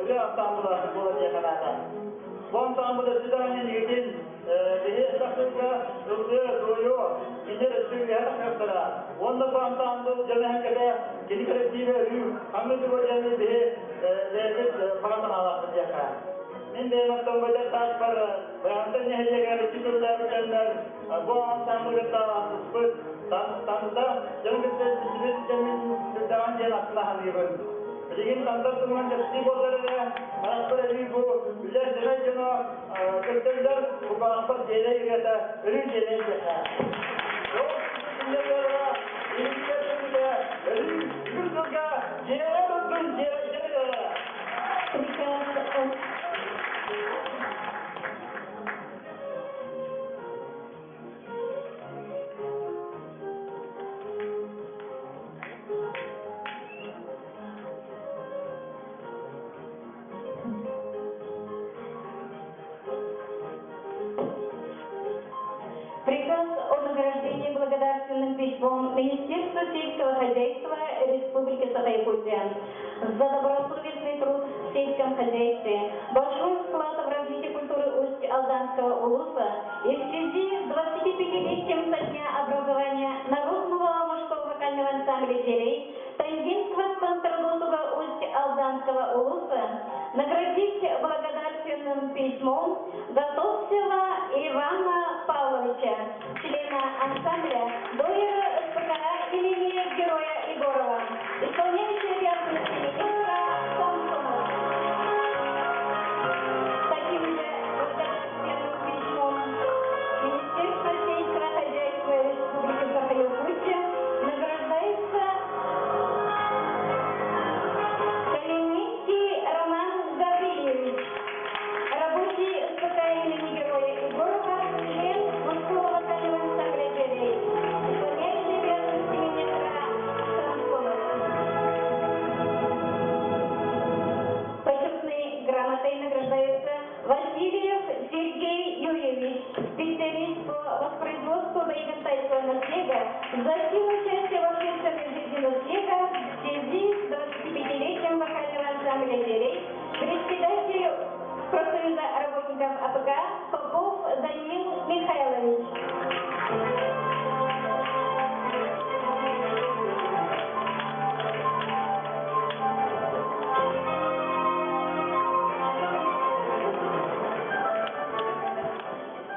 үлэ ансаамбыла буолар диэххэ наада. Бу ансаамбыл өссө даҕаны инникитин биһи элбэх ыллыа, туойуо, кинилэр өссө үөһэ тахсыахтара. Уонна бу ансаамбыл дьоно эһэҥкэтэ кини коллективэ өрүү ханнык да диэни биһи бэйэбит баҕа санаалаахпыт диэххэ. Мин бэйэм оттон быйыл сааспар Байаҕантай нэһилиэгэр икки сыллаах дьоннор бу ансаамбыл кытта алтыспыт. Танда дьон кытта билсибит дьоммун сүрдэҕин диэн астына саныыбын. Билигин Танда туһунан кэпсии буоллар эрэ, харахпар өрүү бу үлэ сэмэй дьоно көстөллөр, кулгаахпар дьиэлэй ырыата өрүү дьиэлэй диэхэ. Ол күннэр илиитэ түмүгэ өрүү үгүс сылга дьиэлэй турдун дьиэлэйдэр эрэ. Приказ Приказ о награждении благодарственным письмом Министерства сельского хозяйства Республики Саха-Якутия за добросовестный труд в сельском хозяйстве, большой вклад в развитие культуры Усть-Алданского улуса и в связи с 25-летием со дня образования Народного мужского вокального ансамбля «Дьэрэй» Тайдинского центра досуга Усть-Алданского улуса наградить благодарственным письмом Готовцева Ивана Павловича, члена ансамбля Дойера СПК имени Героя Егорова, исполняющий обязанности министра Самсонова. Таким же благодарственным письмом Министерство сельского хозяйства Республики Саха-Якутия награждается Калининский Роман Гаврильевич, рабочий СПК имени Героя Егорова, член мужского вокального ансамбля «Дьэрэй», исполняющий обязанности министра Самсонов. Почетной грамотой награждается Васильев Сергей Юрьевич, специалист по воспроизводству Байгантайского наслега, за активное участие в общественной жизни наслега в связи с 25-летием вокального ансамбля «Дьэрэй», председатель профсоюза работников АПК Попов Даниил Михайлович.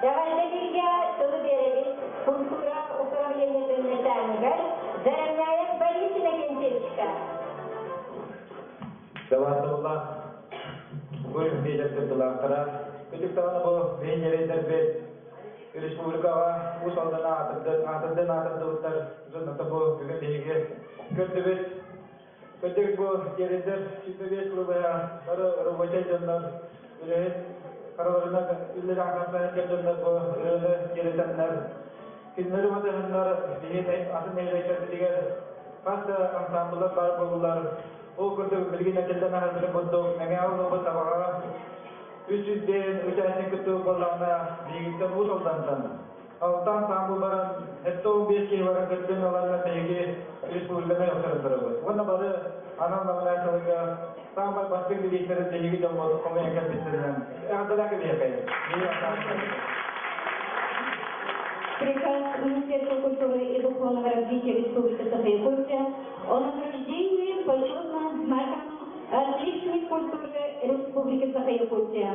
Эҕэрдэлииргэ тылы биэрэбит культура управлениетын начальнигар Заровняев Борис Иннокентьевичка. Даваатыллах бу биэдэр кыттылаахтара. Күтүк даҕаны бу биһин ньирэйдэрбит республикаҕа Уус Алдан аатырдын аатырдыбыттар дьонното бу бүгүн биһиги көрдүбүт. Көрдүк бу дьиэридэр 25 сылы бары рабочай дьоннор үлэһит хараларынан үлэлээн дьоннор бу ырыаны дьиэрэтэннэр кинилэри батыһаннар биһи атын нэһилиэктэрбитигэр хас да ансамбллар баар буоллулар. Ол курдук билигин этиллэн аһарбытын курдук Мэҥэ Аллобут Табаҕа 300 диэн участник кыттыы буоллаҕына биһигиттэн Уус Алдантан алта ансамбл баран 75 киһи баран кыттыын ыланнар биһиги республиканы охторон Уонна бары анал номинацияларга саамай бастыҥ билиистэрин биһиги дьоммут хомуйан кэлбиттэринэн эҕэрдэлээх кэлиэхэй. Приказ Министерства культуры и духовного развития Республики Саха-Якутия о награждении почетным знаком «Отличник культуры Республики Саха-Якутия»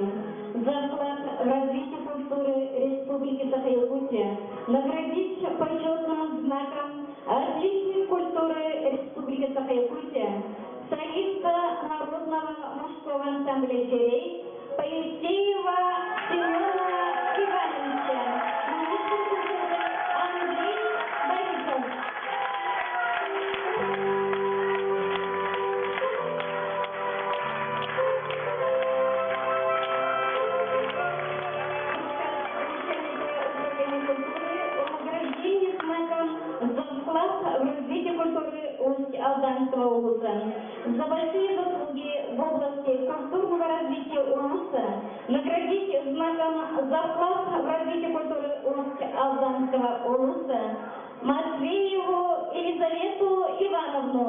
за вклад в развитие культуры Республики Саха-Якутия наградить почетным знаком «Отличник культуры Республики Саха-Якутия» солиста народного мужского ансамбля «Дьэрэй» Поисеева Семена Ивановича, министр культуры Андрей Борисов. Управления культуры о награждении знаком за вклад в развитие культуры Усть-Алданского улуса. За большие заслуги в области культурного развития улуса наградить знаком за вклад в развитие культуры Усть-Алданского улуса Матвееву Елизавету Ивановну,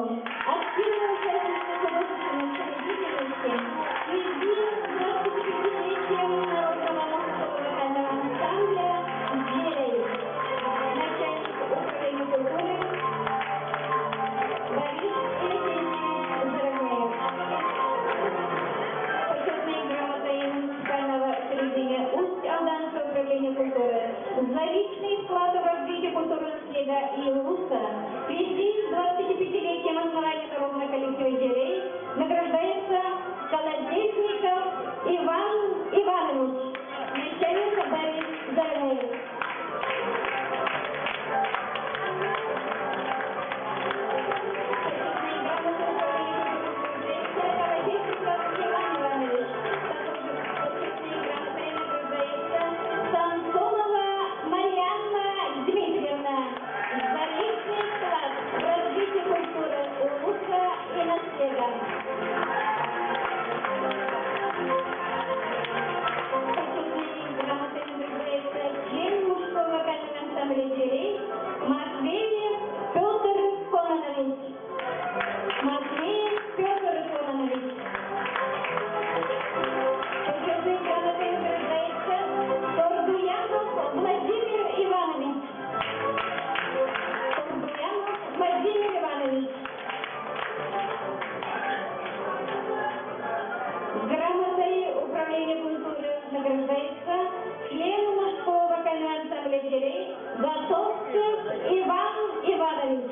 активную участницу художественной самодеятельности в связи с 25-летием Народного мужского вокального ансамбля «Дьэрэй», начальник управления культуры Борис Иннокентьевич Заровняев. Почетной грамотой муниципального учреждения Усть-Алданского управления культуры за личный вклад в развитие культуры наслега и управления культуры награждается член мужского вокального ансамбля «Дьэрэй» Готовцев Иван Иванович.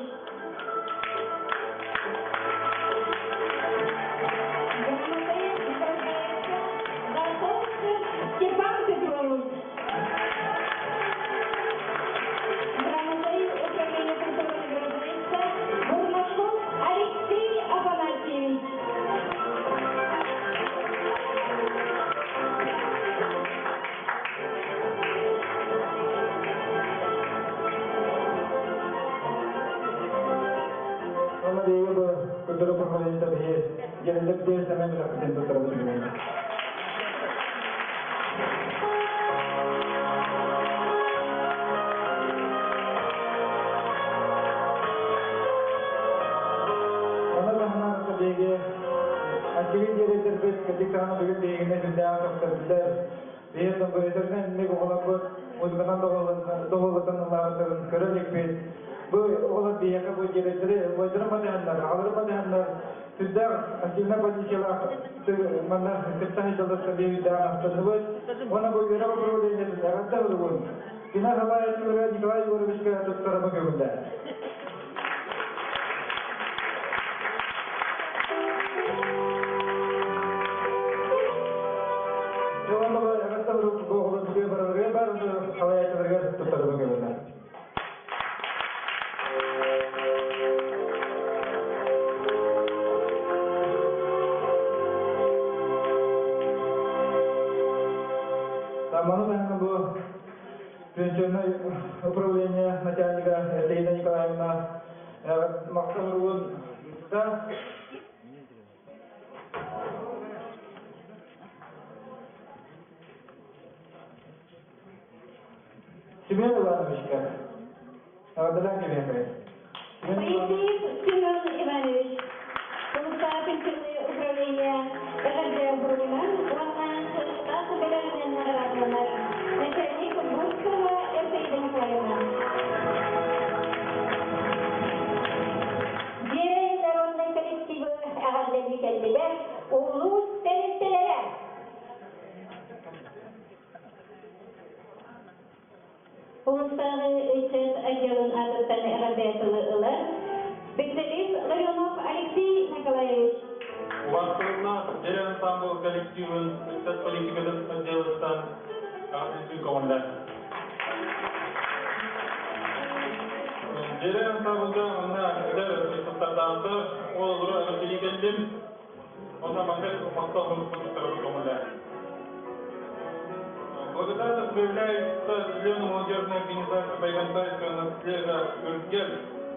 Грамотой награждается Готовцев Степан Петрович. Грамотой управления культуры награждается Бурнашов Алексей Афанасьевич. Онно биһиги бу культура управлениета биһи дьэлэлэр диэн сэмэн бэлэхпитин туттарабыт. Онно таһынан биһиги аччыгый диэриэдэрбит кырдьык даҕаны бүгүн биһигини сүрдээҕин сөхтөрдүлэр. Биһиги доҕуһуолларынан инник оҕолорбут музыканан доҕуһуоллатан ыллаабыттарын көрө иликпит. Бу оҕолор биһиэхэ бу дьиэлэрдэри убайдарын батыһаннар, аҕаларын батыһаннар сүрдээх активнай позициялаах манна кытта сылдьалларыттан биһиги үрдээх астынныбыт. Уонна бу үөрэх управлениетын эҕэрдэ буругун Кина салайааччылара Николай Егоровичка туттарама көҥүллээ. Салайааччыларыгар туттарама көҥүллээ. Маны таһынан бу пенсионнай управление начальника Екатерина Николаевна махтал ругун да Семен Ивановичка Эҕэрдэлээн кэлиэхэй. Моисеев Семен Иванович, Улуустааҕы пенсионное управление эҕэрдэ буруйунан уонна сыллаах бэлэҕинэн наҕараадаланар начальник Бурцева Эрсаида Николаевна. Дьиэрэй народнай коллективы эҕэрдэлии кэллилэр улуус тэрилтэлэрэ. Улуустааҕы ыччат отделын аатыттан эҕэрдэ тылы ылар специалист Ларионов Алексей Николаевич. Убастыбыллаах Дьэрэ ансамбл коллективын ыччат политикатын отделыттан аҕыс көҕүллэр. Дьэрэ ансамблга манна эдэр ыччаттардаахтар, ол олору эҕэрдэлии кэллим. Онно маннык махтал суруктары көҕүллэр. Благодарность проявляется члену молодежной организации Байгантайского наслега «Үргэл»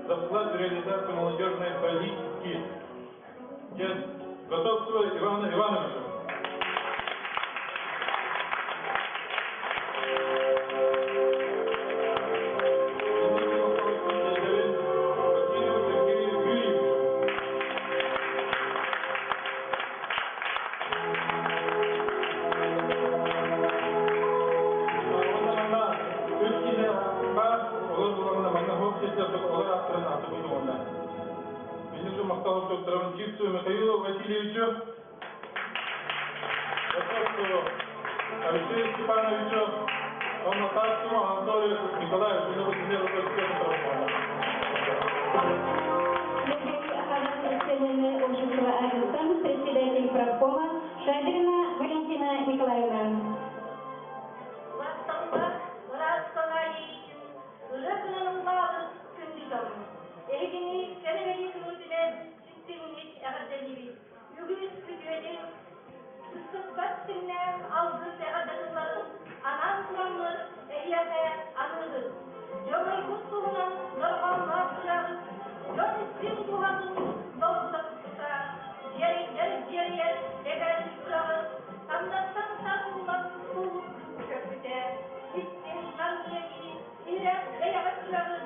за вклад в реализацию молодежной политики. Готовцева Ивана Ивановича. Васильеву Сергею Юрьевичу. Үс киһи баар, олор буларына манна хуох сирдэрбит олор ааттарын аатыбыт уонна. Минники махтал туттарабын Чипсу Михаилу Васильевичу, Готовцеву Алексею Степановичу, уонна Тарцеву Анатолию Николаевичу Национальное общество Агентстан, председатель правкома Шадрина Валентина Николаевна. Бастаҥҥа ыраас санаа иэйиитин ырыа гынан ыллаабыт күндү дьонум! Эһигини кэрэ-бэлиэ күҥҥүтүнэн истиҥник эҕэрдэлиибит! Үгүс үтүөнү, сыстыспат ситимнээх алгыс эҕэрдэ тылларын анаан тураммыт эһиэхэ аныыбыт! Дьоруойбут туһунан дорҕоонноох ырыабыт дьон истиҥ дууһатын долгута туппута, дьиэрэйдэр дьиэрийэр эбээн сүрэҕин тандаттан тардыллан туллуктуу көппүтэ, истиҥ нарыйа иһирэх эйэҕэс сүрэҕин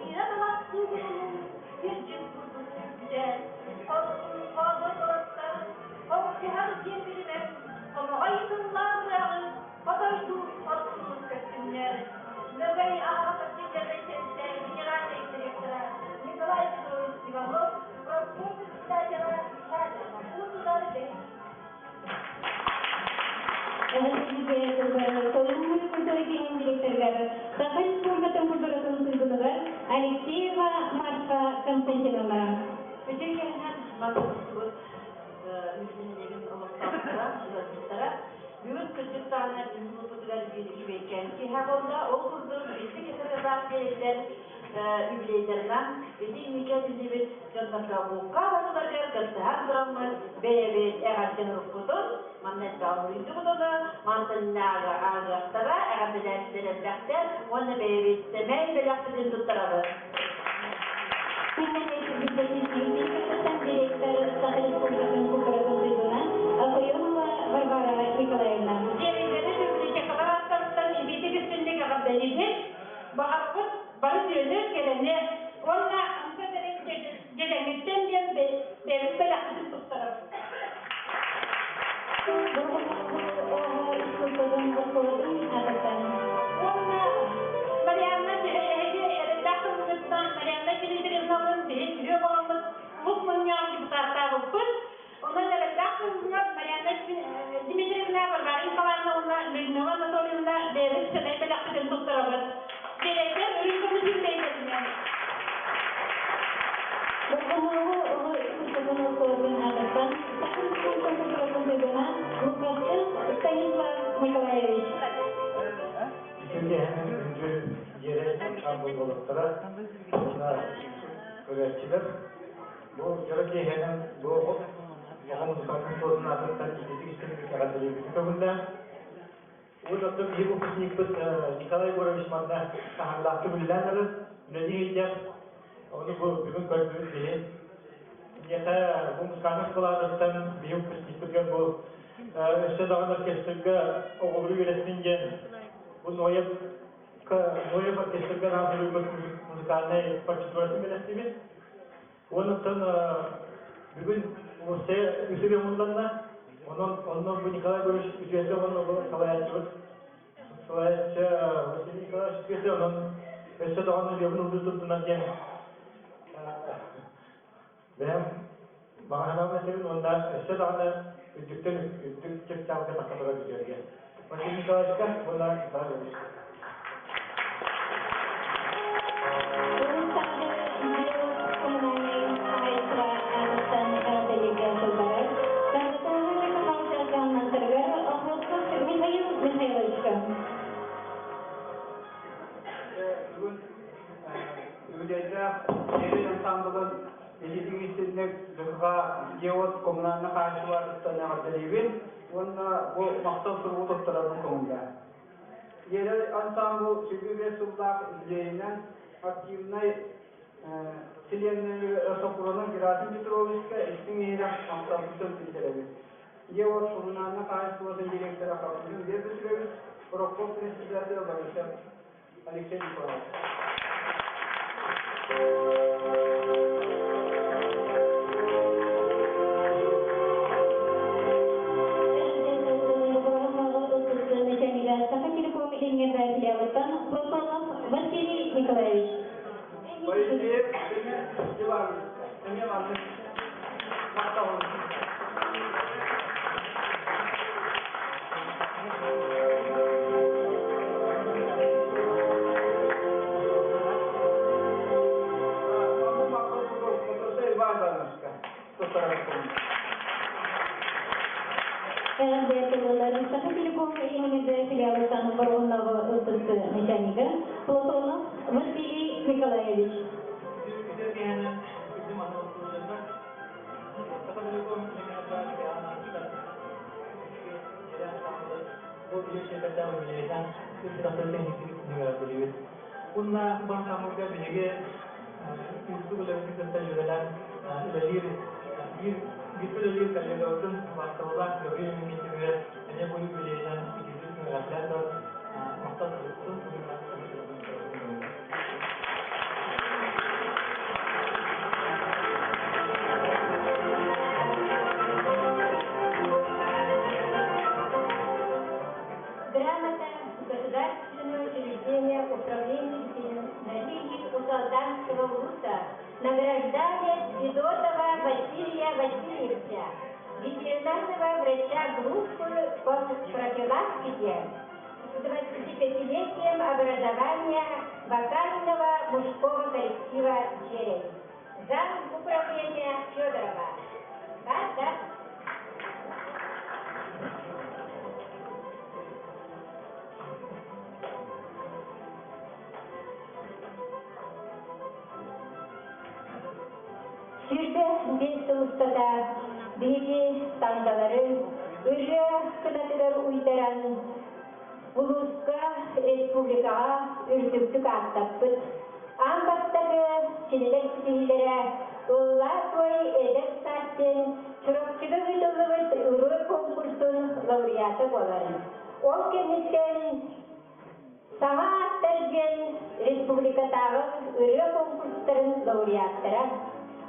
иирэ талах суугунунуу сирдьит курдук сүүрбүтэ. Хорсун хоодуот уолаттар хоҥсуһар диэн билимэн, хомоҕой тыллаах ырыаҕы хотойдуу хорсуннук көстүннэр. Мөгөй аһаҕас отделлергэ Эҕэрдэлииргэ тыллары Толуҥҥун культура киинин директорыгар Саха Республикатын культуратын туйгунугар Алексеева Марфа Константиновна. Үтүө киэһэнэн мантыбыт Мүлүннэрин олохтоохторо, ыалдьыттара. Бүгүн кырдьык даҕаны институппутугар биир үчүгэйкээн киэһэ буолла. Ол курдук икки кэтэбэлээх биэрэллэр юбилейдарынан ити инники этиллибит дьоннорго буукка барыларыгар кыттыһан тураммыт бэйэбит эҕэрдэ сурукпутун манна элбэҕи суруйдубут ону мантаннааҕы ааҕыахтара эҕэрдэлээччилэр элбэхтэр уонна бэйэбит сэмэй бэлэхпитин туттарабыт. Директор Саха Республикатын культуратын туйгуна Акоемова Варвара Николаевна. Дьиэлэйдэри библиотекалар ааттарыттан ибиитик истинник эҕэрдэлиибит. Баҕарбыт бары үтүөнү, кэрэни уонна амса тэрин дьэдэҥиттэн диэн бэйэбит бэлэхпитин туттарабыт. Искусствотын оскуолатын аатыттан. Уонна Марианна эһиги эрэллээх тылгыттан Марианна Дмитриевналыын биһи үһүө буоламмыт улус мунньаҕын депутаттаабыппыт. Онон эрэллээх тылгыҥҥа Марианна Дмитриевна, Варвара Николаевна уонна Людмила Анатольевна бэйэбит сэмэй бэлэхпитин туттарабыт. Биэрэйдэр үрүҥ көмүс юбилейдэринэн. Боргомоҕу оҕо искусствотын оскуолатын аатыттан Саха Республикатын культуратын туйгуна Лукашев Станислав Николаевич. Үтүө күндү дьиэрэ ансамбль уонна көрөөччүлэр. Бу дьоро киэһэнэн бу оҕо музыкальнай школатын аатыттан ититик истиҥник эҕэрдэлиибитин көҥүллээн. Уон оттон биһиги выпускникпыт Николай Егорович манна таһаардаахтык үлэлээн эрэр, үлэлии сылдьар. Ону бу бүгүн көрдүбүт биһи. Миэхэ бу музыкальнай школатыттан биһи выпускникпытыгар бу өссө даҕаны оркестрга оҕолору үөрэттин диэн бу Ноев Ноев оркестрга анаан суруйбут музыкальнай партитуратын бэлэхтиибит. Онуттан бүгүн уопсайа үс ырыа муннанна. Онон онно бу Николай Егорович үтүөтэ уонна бу салайааччыбыт салайааччы Василий Николаевич үтүөтэ онон өссө даҕаны ырыабын ыллыы турдунар диэн бэйэм баҕа санаабын этэбин уонна өссө даҕаны үрдүктэн үрдүк чыпчаалга тахса турар үтүөргэ. Василий Николаевичка уонна Николай Егоровичка. Улуустааҕы дьиэ коммунальнай хаһаайыстыба аатыттан эҕэрдэлииргэ тыллары Тааттатааҕы ЖКХ Охлопков Михаил Михайловичка. Бүгүн үбүлүөйдээх Дьиэрэй ансаамбылын илиитин истинник ЖКХ дьиэ-уот коммунальнай хаһаайыстыбатыттан эҕэрдэлиибин уонна бу махтал суругу туттарарбын көҥүллээн. Дьиэрэй ансаамбыл 25 сыллаах юбилейынан активнай чилиэннэри Сопрунов Герасим Петровичка истиҥ иһирэх махталбытын биллэрэбит. Дьиэ-уот коммунальнай хаһаайыстыбатын директора Хаппыгын Лев Петрович, Прокоп председателя Борисов Алексей Николаевич. Саха телеком илиҥҥэ филиалыттан Платонов Василий Николаевич. Моисеев Семен Иванович, эмиэ маннык махталын. Эҕэрдэ тылларын Саха телеком илиҥҥэ филиалыттан Боруоннаҕы ылтык начальнига Платонов Василий Николаевич. Уонна баһаамырга биһиги уустук үлэбитин кытта дьүөрэлээн үлэлиир биир бииргэ үлэлиир коллегабытын убаастабыллаах Гаврил Иннокентьевиһы эмиэ бу юбилейынан итиитик эҕэрдэлээн туран махтал сурукпутун уонна Грамота Государственного учреждения управления ветеринарии Усалданского улуса награждали Федотова Василия Васильевича. ветеринарного врача группы по профилактике с 25-летием образования вокального мужского коллектива «Дьиэрэй». Зам управления Федорова. Да, да. 25 сыл устата биһиги тандалары ырыа кынатыгар уйдаран улууска, республикаҕа үрдүктүк ааттаппыт. Аан бастакы кинилэр ситиһиилэрэ Ыллаа туой эдэр саас диэн Чурапчыга ыытыллыбыт ырыа конкурсун лауреата буолар. Ол кэнниттэн Саҥа ааттар диэн республикатааҕы ырыа конкурстарын лауреаттара,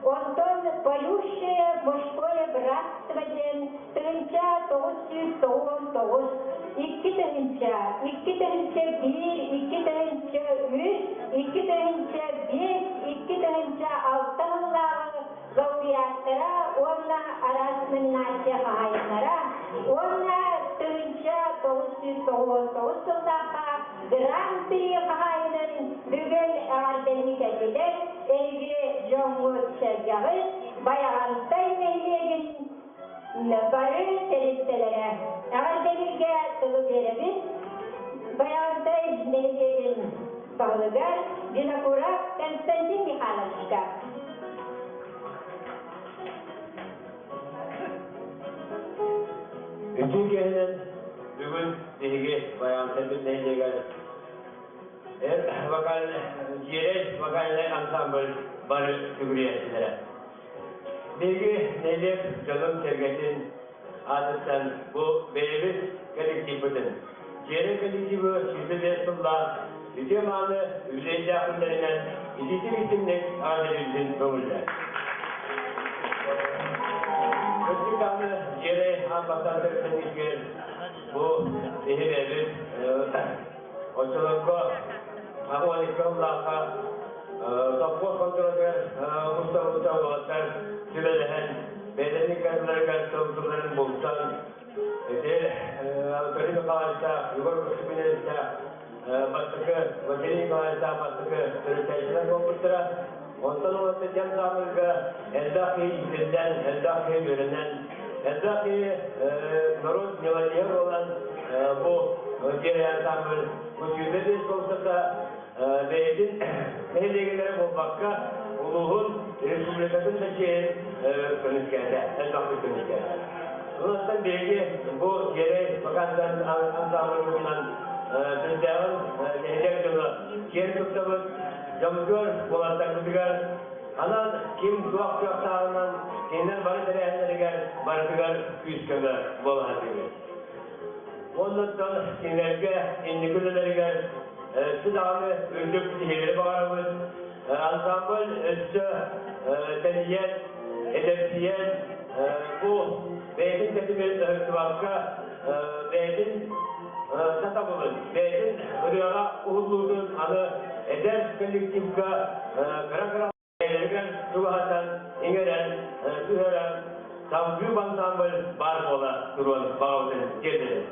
онтон «Поющее мужское братство» диэн 1999, 2000, 2001, 2003, 2005, 2006 сыллааҕы лауреаттара уонна араас номинация хаһаайыннара уонна 1999 сыллаахха Гран-при хаһаайынын бүгүн эҕэрдэлии кэллилэр эһиги дьоҥҥут-сэргэҕит Байаҕантай нэһилиэгин бары тэрилтэлэрэ. Эҕэрдэлииргэ тылы биэрэбит Байаҕантай нэһилиэгин баһылыгар Винокуров Константин Михайловичка. Үтүө киэһэнэн бүгүн биһиги Байаҕантайбыт нэһилиэгэр эр вокальный дьиэрэй вокальнай ансамбль бары сүгүрүйээччилэрэ. Биһиги нэһилиэк дьонун-сэргэтин аатыттан бу бэйэбит коллективпытын, дьиэрэй коллективы 105 сыллаах үтүө-мааны үбүлүөйдээх күннэринэн итиитик-истиҥник эҕэрдэлиирбитин көҥүллэр. Кырдьык даҕаны дьиэрэй аан бастаан төрүттэммитигэр бу биһи бэйэбит оччолорго 82 сыллаахха сопхуос хонтуоратыгар уста-уста уолаттар сүбэлэһэн бэйэлэрин иккардыларыгар тыл-тылларын булсан ити Анатолий Михайловичтаах, Егор Костюминовичтаах бастакы Василий Николаевичтаах бастакы төрүттээччилэр буолбуттара. Онтон ылата дьон саамырга элбэх киһи иитиллэн, элбэх киһи үөрэнэн, элбэх киһи норуот мелодия буолан бу дьиэ ансамбль бу 25 сыл устата бэйэтин нэһилиэгиннэрэ буолбакка улууһун республикатын да чиэһин көмүскээтэ, элбэхтик көмүскээтэ. Онон биһиги бу дьиэрэй вакансиян ансамбльбытынан сүрдээҕин нэһилиэк дьоно киэн туттабыт, дьоммутугар, уолаттарбытыгар анан ким туох кыахтааҕынан кинилэр бары тэрээһиннэригэр барытыгар күүс-көмө буола сатыыбыт. Оннуттан кинилэргэ инники үлэлэригэр өссө даҕаны үрдүк ситиһиилэри баҕарабыт. Ансамбль өссө тэнийэн, эдэрсийэн, бу бэйэтин тэтимин ыһыктыбакка, бэйэтин сатабылын, бэйэтин ырыаҕа уһуллуутун аны эдэр коллективка кыра-кыра бэйэлэригэр чугаһатан, иҥэрэн, түһэрэн, салгыы ансамбль баар буола туруон баҕабытын тиэрдэбит.